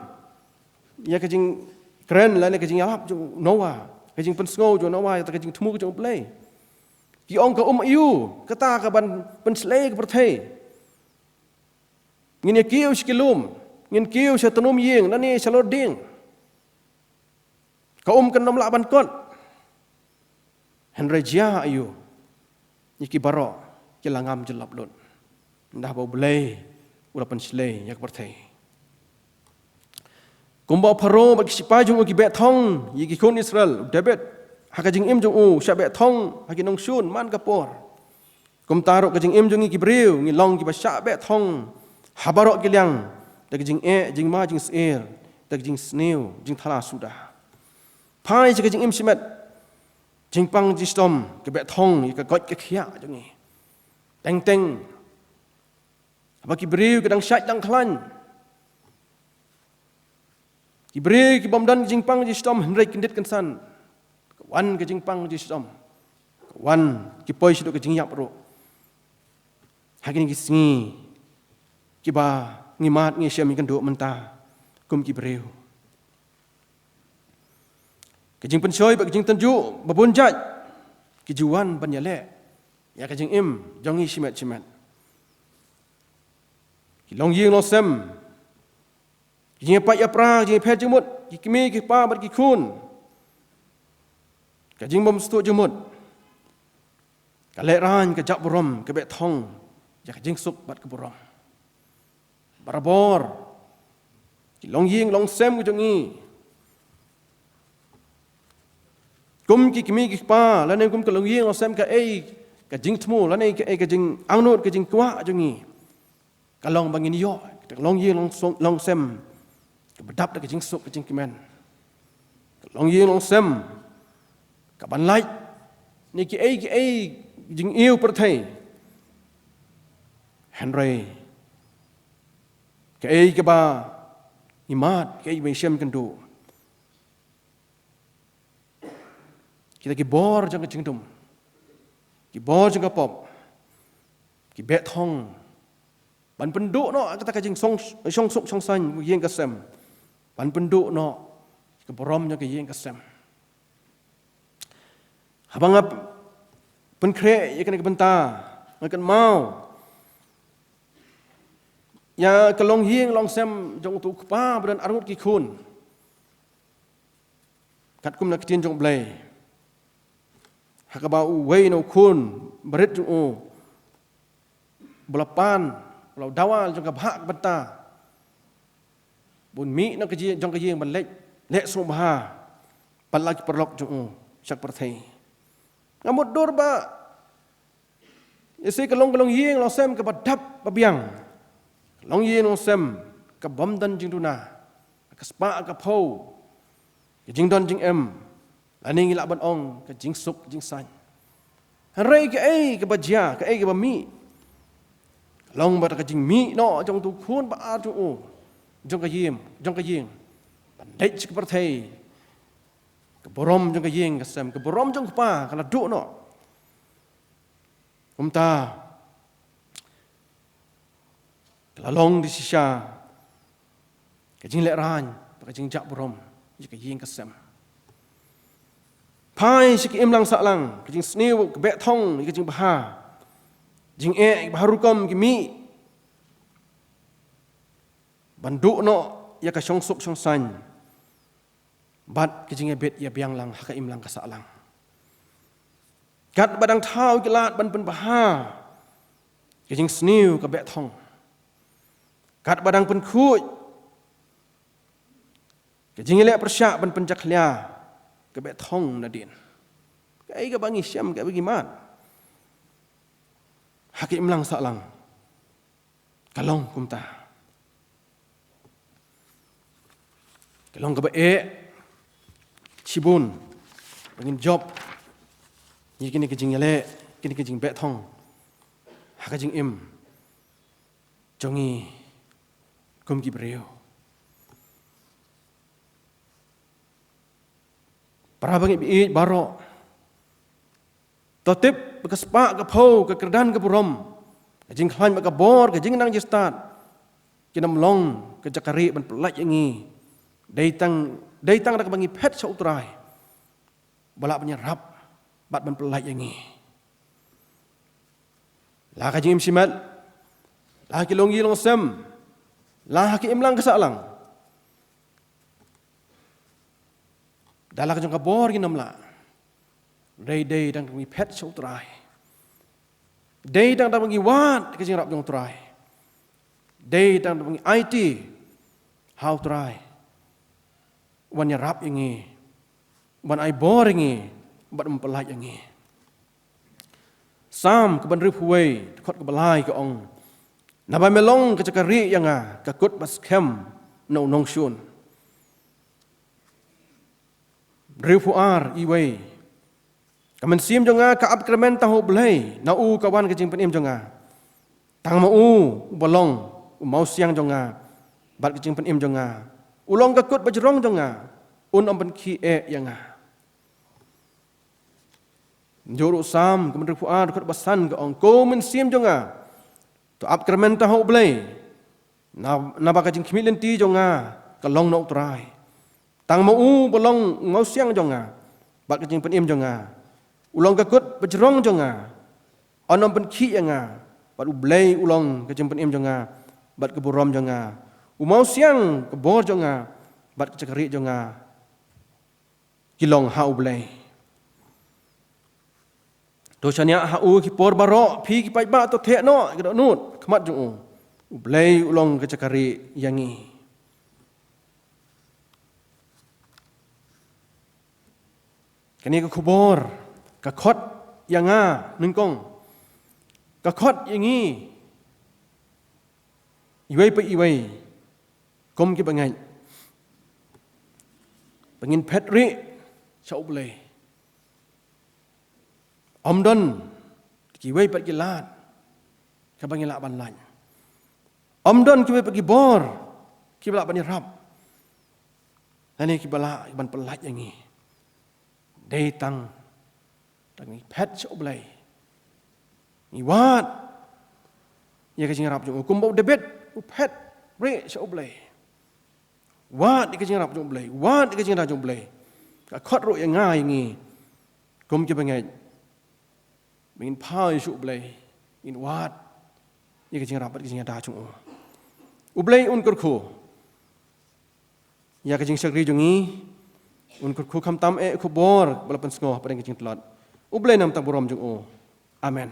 ïa ka jingkren lane ka jingïalap jong u Noah, ka jingpynsngew jong u Noah ïa ka jingthmu jong U Blei. Ki ong ka um aïu kata kaban pynshlei ka pyrthei. Ngin ïa kiew sha ki lum, ngin kiew sha tnum ïing, lane sha lor dieng. Ka um kan ym lah ban kot. Hynrei jia aïu, ïa ki baroh ki la ngam jyllop lut. Nda ba U Blei u la pynshlei ïa ka pyrthei. Kumba u Pharaoh bad ki sipai jong u ki beh thong ïa ki khun Israel, u David ha ka jingim jong u u shah beh thong ha ki nongshun man ka por. Kumta ruh ka jingim jong ngi ki briew ngi long kiba shah beh thong ha baroh ki liang, da ka jingeh, jingma, jingsyier, da ka jingsniew, jingthala suda. Phai sha ka jingim shimet, jingpang jingshitom ka beh thong ïa ka koit ka khiah jong ngi. Teng teng haba ki briew ki dang shait dang khlaiñ, ki briew ki bym don jingpang jingshitom, hynrei kyndit kynsan ka wan ka jingpang jingshitom, ka wan ki poi shaduh ka jingïap ruh. Ha kine ki sngi kiba ngi mad ngi shem ngi kynduh mynta kum ki briew, ka jingpynshoi bad ka jingtynjuh ba bun jait ki ju wan ban ïaleh ïa ka jingim jong ngi shimet shimet. Ki longïing longsem, ki jingïapait ïapra, ki jingïapher jingmut, ki kmie ki kpa bad ki khun, ka jingbymsngewthuh jingmut, ka lehraiñ, ka japburom, ka beh thong ïa ka jingsuk bad ka burom. Barabor ki longïing longsem ka jong ngi, kum ki kmie ki kpa lane kum ka longïing longsem, kaei ka jingthmu lane kaei ka jingangnud, ka jingkwah jong ngi, ka long ba ngin ïoh ka longïing longsem kaba dap da ka jingsuk ka jingkmen, ka longïing longsem kaban lait na kiei kiei jingïew pyrthei. Hynrei kaei kaba ngi mad, kaei ba ngi shem kynduh, kita ki bor jong ka jingdum, ki bor jong ka pop, ki beh thong ban pynduh noh kata ka jingsong, shongsuk shongsaiñ ïing ka sem, ban pynduh noh ka burom jong ka ïing ka sem. Haba nga pynkhreh ïa kane ka bynta, nga kynmaw ïa ka longïing longsem jong uto u kpa ba don arngut ki khun. Katkum na ka ktien jong U Blei, ha kaba uwei na u khun barit jong u ba la pan, ba la dawa jong ka bhah ka bynta, bun mih na ka jong ka ïing ban leit leh sngewbha bad la ki paralok jong u sha ka pyrthei. Nga mutdur ba ïa se ka long ka longïing longsem kaba dap ba biang, ka longïing longsem ka bym don jingduna, ka spah ka phew, ka jingdon jingem, lane ngi lah ban ong ka jingsuk jingsaiñ. Hynrei kaei kaba jia, kaei kaba mih, ka long ba ka jingmih noh jong uto u khun ba ar jong u jong ka ïing, jong ka ïing, ban leit sha ka pyrthei, ka burom jong ka ïing ka sem, ka burom jong u kpa ka la duh noh. Kumta ka la long da shisha ka jinglehraiñ bad ka jingjapburom ïa ka ïing ka sem. Phai sha ka imlang sahlang, ka jingsniew, ka beh thong ïa ka jingbha, jingeh bha rukom ki mih, ban duh noh ïa ka shongsuk shongsaiñ bad ka jingïabit ïabiang lang ha ka imlang ka sahlang. Katba dang thaw ki lad ban pynbha ka jingsniew, ka beh thong, katba dang pynkhuid ka jingïaleh pyrshah ban pynjakhlia ka beh thong nadien. Kaei kaba ngi shem, kaei ba ngi mad ha ka imlang sahlang, ka long kumta. Ka long kaba eh shibun ba ngin jop ïa kine ki jingïaleh, kine ki jingbeh thong ha ka jingim jong ngi kum ki briew. Para bangeit baroh, to tip ba ka spah ka phew, ka kyrdan ka burom, ka jingkhlaiñ bad ka bor, ka jingnang jingstad, kin ym long ka jaka rieh ban pyllait ïa ngi. Dei tang, dei tang da kaba ngi phet sha U Trai ba lah ban ïarap bad ban pyllait ïa ngi. La ka jingim shimet, la ki longïing longsem, la ki imlang ka sahlang, da la ka jong ka bor ngin ym lah. Dei, dei tang da kaba ngi phet sha U Trai. Dei tang da kaba ngi wad ka jingïarap jong U Trai. Dei tang da kaba ngi aiti ha U Trai. Wan ïarap ïa ngi, wan ai bor ïa ngi, bad wan pyllait ïa ngi. Salm kaba hynriewphew wei, dkhot kaba lai ka ong: Naba me long ka jaka rieh ïa nga, ka kut ba skhem na u nongshun. Hynriewphew ar, wei: Ka mynsiem jong nga ka ap kyrmen tang ha U Blei, na u ka wan ka jingpynim jong nga. Tang ma u, uba long u mawsiang jong nga bad ka jingpynim jong nga, u long ka kut bajrong jong nga, un ym pynkhih eh ïa nga. Jong u Salm kaba hynriewphew ar, dkhot ba san ka ong: Ko mynsiem jong nga, to ap kyrmen tang ha U Blei, na, naba ka jingkhmih lynti jong nga ka long na U Trai. Tang ma u ba long u mawsiang jong nga bad ka jingpynim jong nga, u long ka kut bajrong jong nga, un ym pynkhih ïa nga. Bad U Blei u long ka jingpynim jong nga bad ka burom jong nga, u mawsiang ka bor jong nga bad ka jaka rieh jong nga, ki long ha U Blei. To shaniah ha u ki por baroh, phi ki paidbah, to theh noh ïa ka dohnud khmat jong u. U Blei u long ka jaka rieh ïa ngi. Kane ka khubor ka khot ïa nga nyngkong, ka khot ïa ngi iwei pa iwei kum ki bangeit ba ngin phet rieh sha U Blei. Ym don kiwei pat ki lad kiba ngi lah ban lait. Ym don kiwei pat ki bor kiba lah ban ïarap, lane kiba lah ban pyllait ïa ngi. Dei tang da ngi phet sha U Blei, ngi wad ïa ka jingïarap jong u, kumba u David u phet rieh sha U Blei. Wad ïa ka jingïarap jong U Blei, wad ïa ka jingïada jong U Blei. Ka khot ruh ïa nga ïa ngi kum ki bangeit ba ngin phai sha U Blei, ngin wad ïa ka jingïarap bad ka jingïada jong u. U Blei un kyrkhu ïa ka jingshakri jong ngi, un kyrkhu khamtam eh khubor ba la pynsngew hapdeng ka jingtlot. U Blei un nang tang burom jong u. Amen.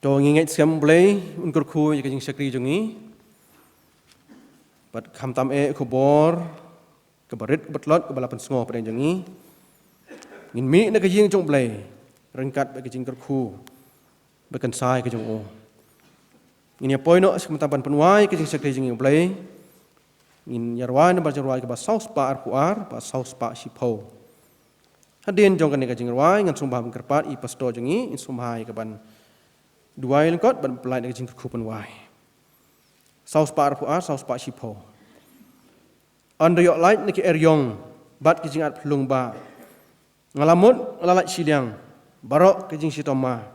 To ngin ngeit skhem. U Blei un kyrkhu ïa ka jingshakri jong ngi bad khamtam eh khubor kaba rit kaba tlot kaba la pynsngew hapdeng jong ngi. Ngin mih na ka ïing jong U Blei ryngkat bad ka jingkyrkhu ba kynsai ka jong u. Ngin ïa poi noh sha ka bynta ban pynwai ka jingshakri jong ngi ïa U Blei. Ngin ïa rwai namar jingrwai kaba saw spah arphew ar bad saw spah shiphew. Hadien jong kane ka jingrwai ngan sngewbha ban kyrpad ïa i pastor jong ngi, ngin sngewbha ïa ka ban duwai lyngkot ban pynlait na ka jingkyrkhu pynwai. Saw spah arphew ar, saw spah shiphew. Ynda ïoh lait na ki eriong bad ki jingat phyllung ba, nga la mut nga la lait shiliang baroh ki jingshitom ma.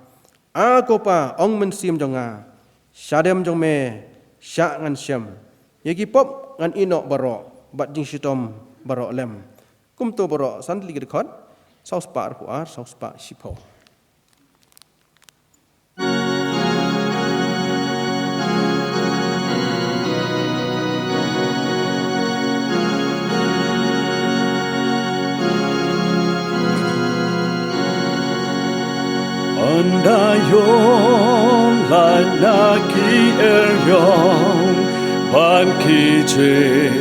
A ko Pa, ong mynsiem jong nga, shadem jong me shah ngan shem. Ïa ki pop ngan ïehnoh baroh bad jingshitom baroh lem. Kumto baroh san tylli ki dkhot, saw spah arphew ar, saw spah shiphew. Ynda ïoh lait na ki eriong bad ki jing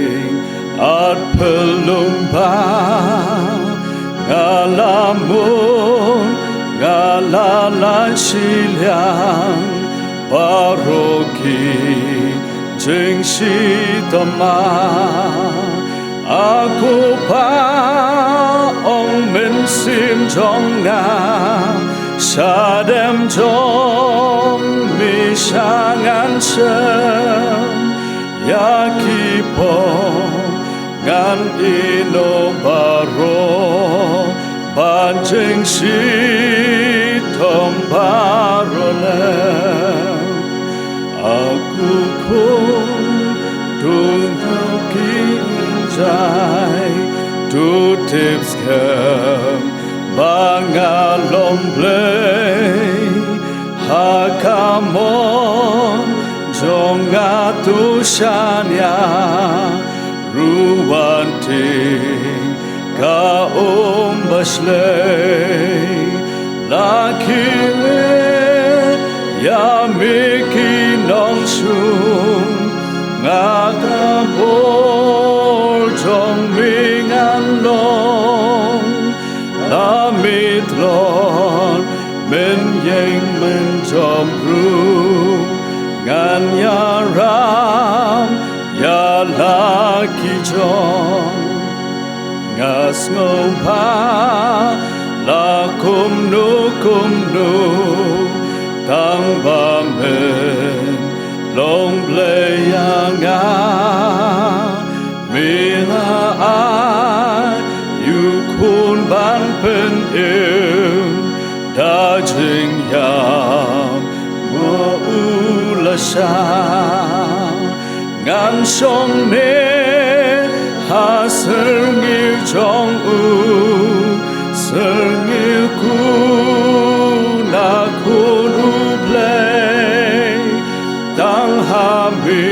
at phyllung ba, nga la mut nga la lait shiliang baroh ki jingshitom ma. A ko Pa, ong mynsiem jong nga, Shadem jong mi sha ngan shem ïa ki pop ngan ïehnoh baroh ban jingshitom baroh lem. A kutkut, to ngeit, to tip skhem ba nga long Blei. Ha ka mon jong nga to shaniah ruh wan tieng ka um ba shlei. La kylli ïa mi ki nongshun, nga ka bor jong mi ngan long. La mi tlot mynïeng mynjop ruh, ngan ïaram ïa la ki jong. Nga sngewbha la kumno kumno, tang ba men long Blei ïa nga. Mi la ai ïa u Khun ban pynim da jingïap, ma u la shah. Ngan shong ne ha syrngiew jong u, syrngiew khun na Khun u Blei. Tang ha mi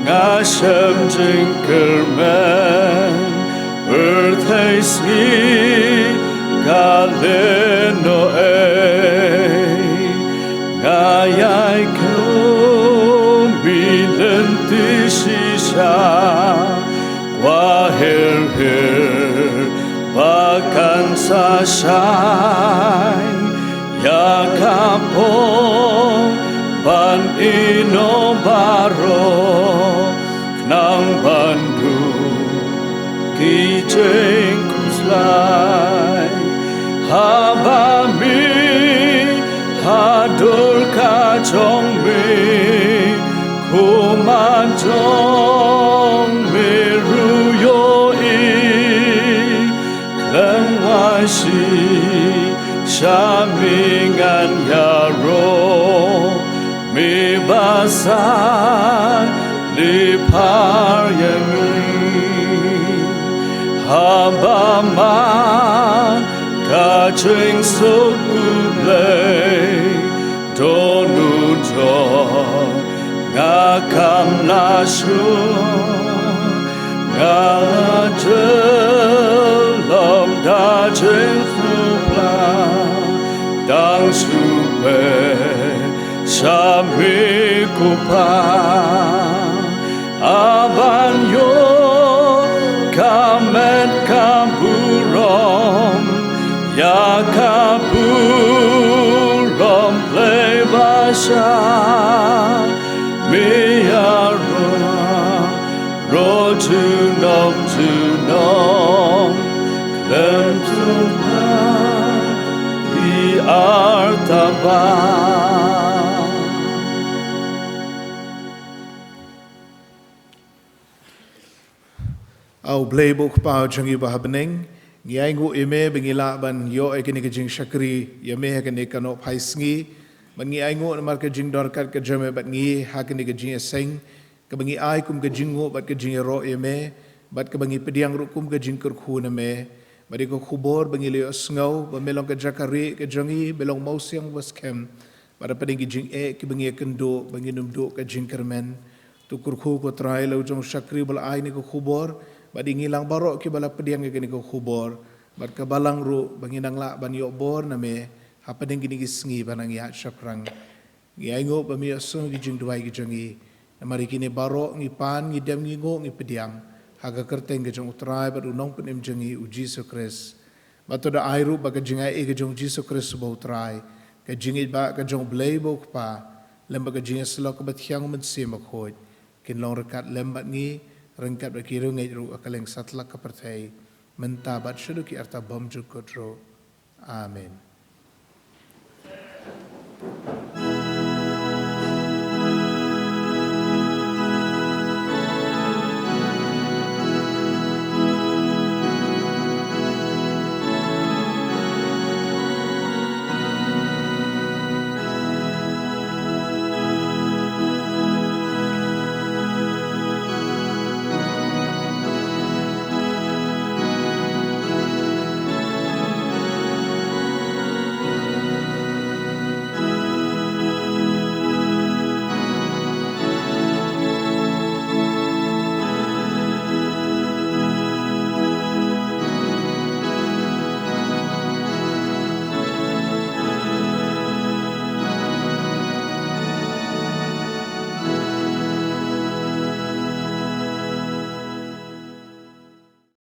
nga shem jingkyrmen, pyrthei sngi ka lehnohei. Nga ïai kiew mi lynti shisha, kwah her her ba kan sa shai ïa ka pop ban ïehnoh baroh, khnang ban duh ki jingkhuslai. Haba mi ha dur ka jong mi, kumne jong mi ruh ïohi. Khlem wai shisha mi ngan ïaroh, mi ba sa leit phar ïa ngi. Haba man ka jingsuk U Blei, to nun jong nga kam lah shuh. Nga la jyllop da jingsngewbha, tang shu peit sha me ko Pa. Hap ban ïoh ka met ka burom ïa ka burom Blei ba shah. Me ïaroh, roh junom junom, khlem jubab ïa artatien. A U Blei ba U Kpa jong ngi ba ha bneng, ngi ainguh ïa me ba ngi lah ban ïoh ïa kane ka jingshakri ïa me ha kane ka nohphai sngi. Bad ngi ainguh namar ka jingdon ryngkat ka jong me bad ngi ha kane ka jingïaseng, kaba ngi ai kum ka jingnguh bad ka jingïaroh ïa me, bad kaba ngi pdiang ruh kum ka jingkyrkhu na me. Bad ïa ka khubor ba ngi la ïohsngew ba me long ka jaka rieh ka jong ngi, me long Mawsiang ba skhem. Bad hapdeng ki jingeh kiba ngi ïakynduh ba ngin ym duh ka jingkyrmen. To kyrkhu ko Trai ïa la u jong u shakri ba la ai ïa kane ka khubor, bad ïa ngi lang baroh kiba la pdiang ïa kane ka khubor, bad ka balang ruh ba ngin nang lah ban ïoh bor na me hapdeng kine ki sngi ba nang ïaid shaphrang. Ngi ainguh ba me ïohsngew ki jingduwai ki jong ngi. Namar ïa kine baroh ngi pan, ngi dem, ngi nguh, ngi pdiang ha ka kyrteng ka jong U Trai bad U Nongpynim jong ngi U Jisu Khrist. Bad to da ai ruh ba ka jingaiei ka jong U Jisu Khrist uba U Trai, ka jingïeit ba ka jong U Blei ba U Kpa, lem bad ka jingïasyllok kaba thiang U Mynsiem Bakhuid kin long ryngkat lem bad ngi, ryngkat bad ki riewngeit ruh ha ka lyngkha satlak ka pyrthei, mynta bad shaduh ki arta bymjukut ruh. Amen.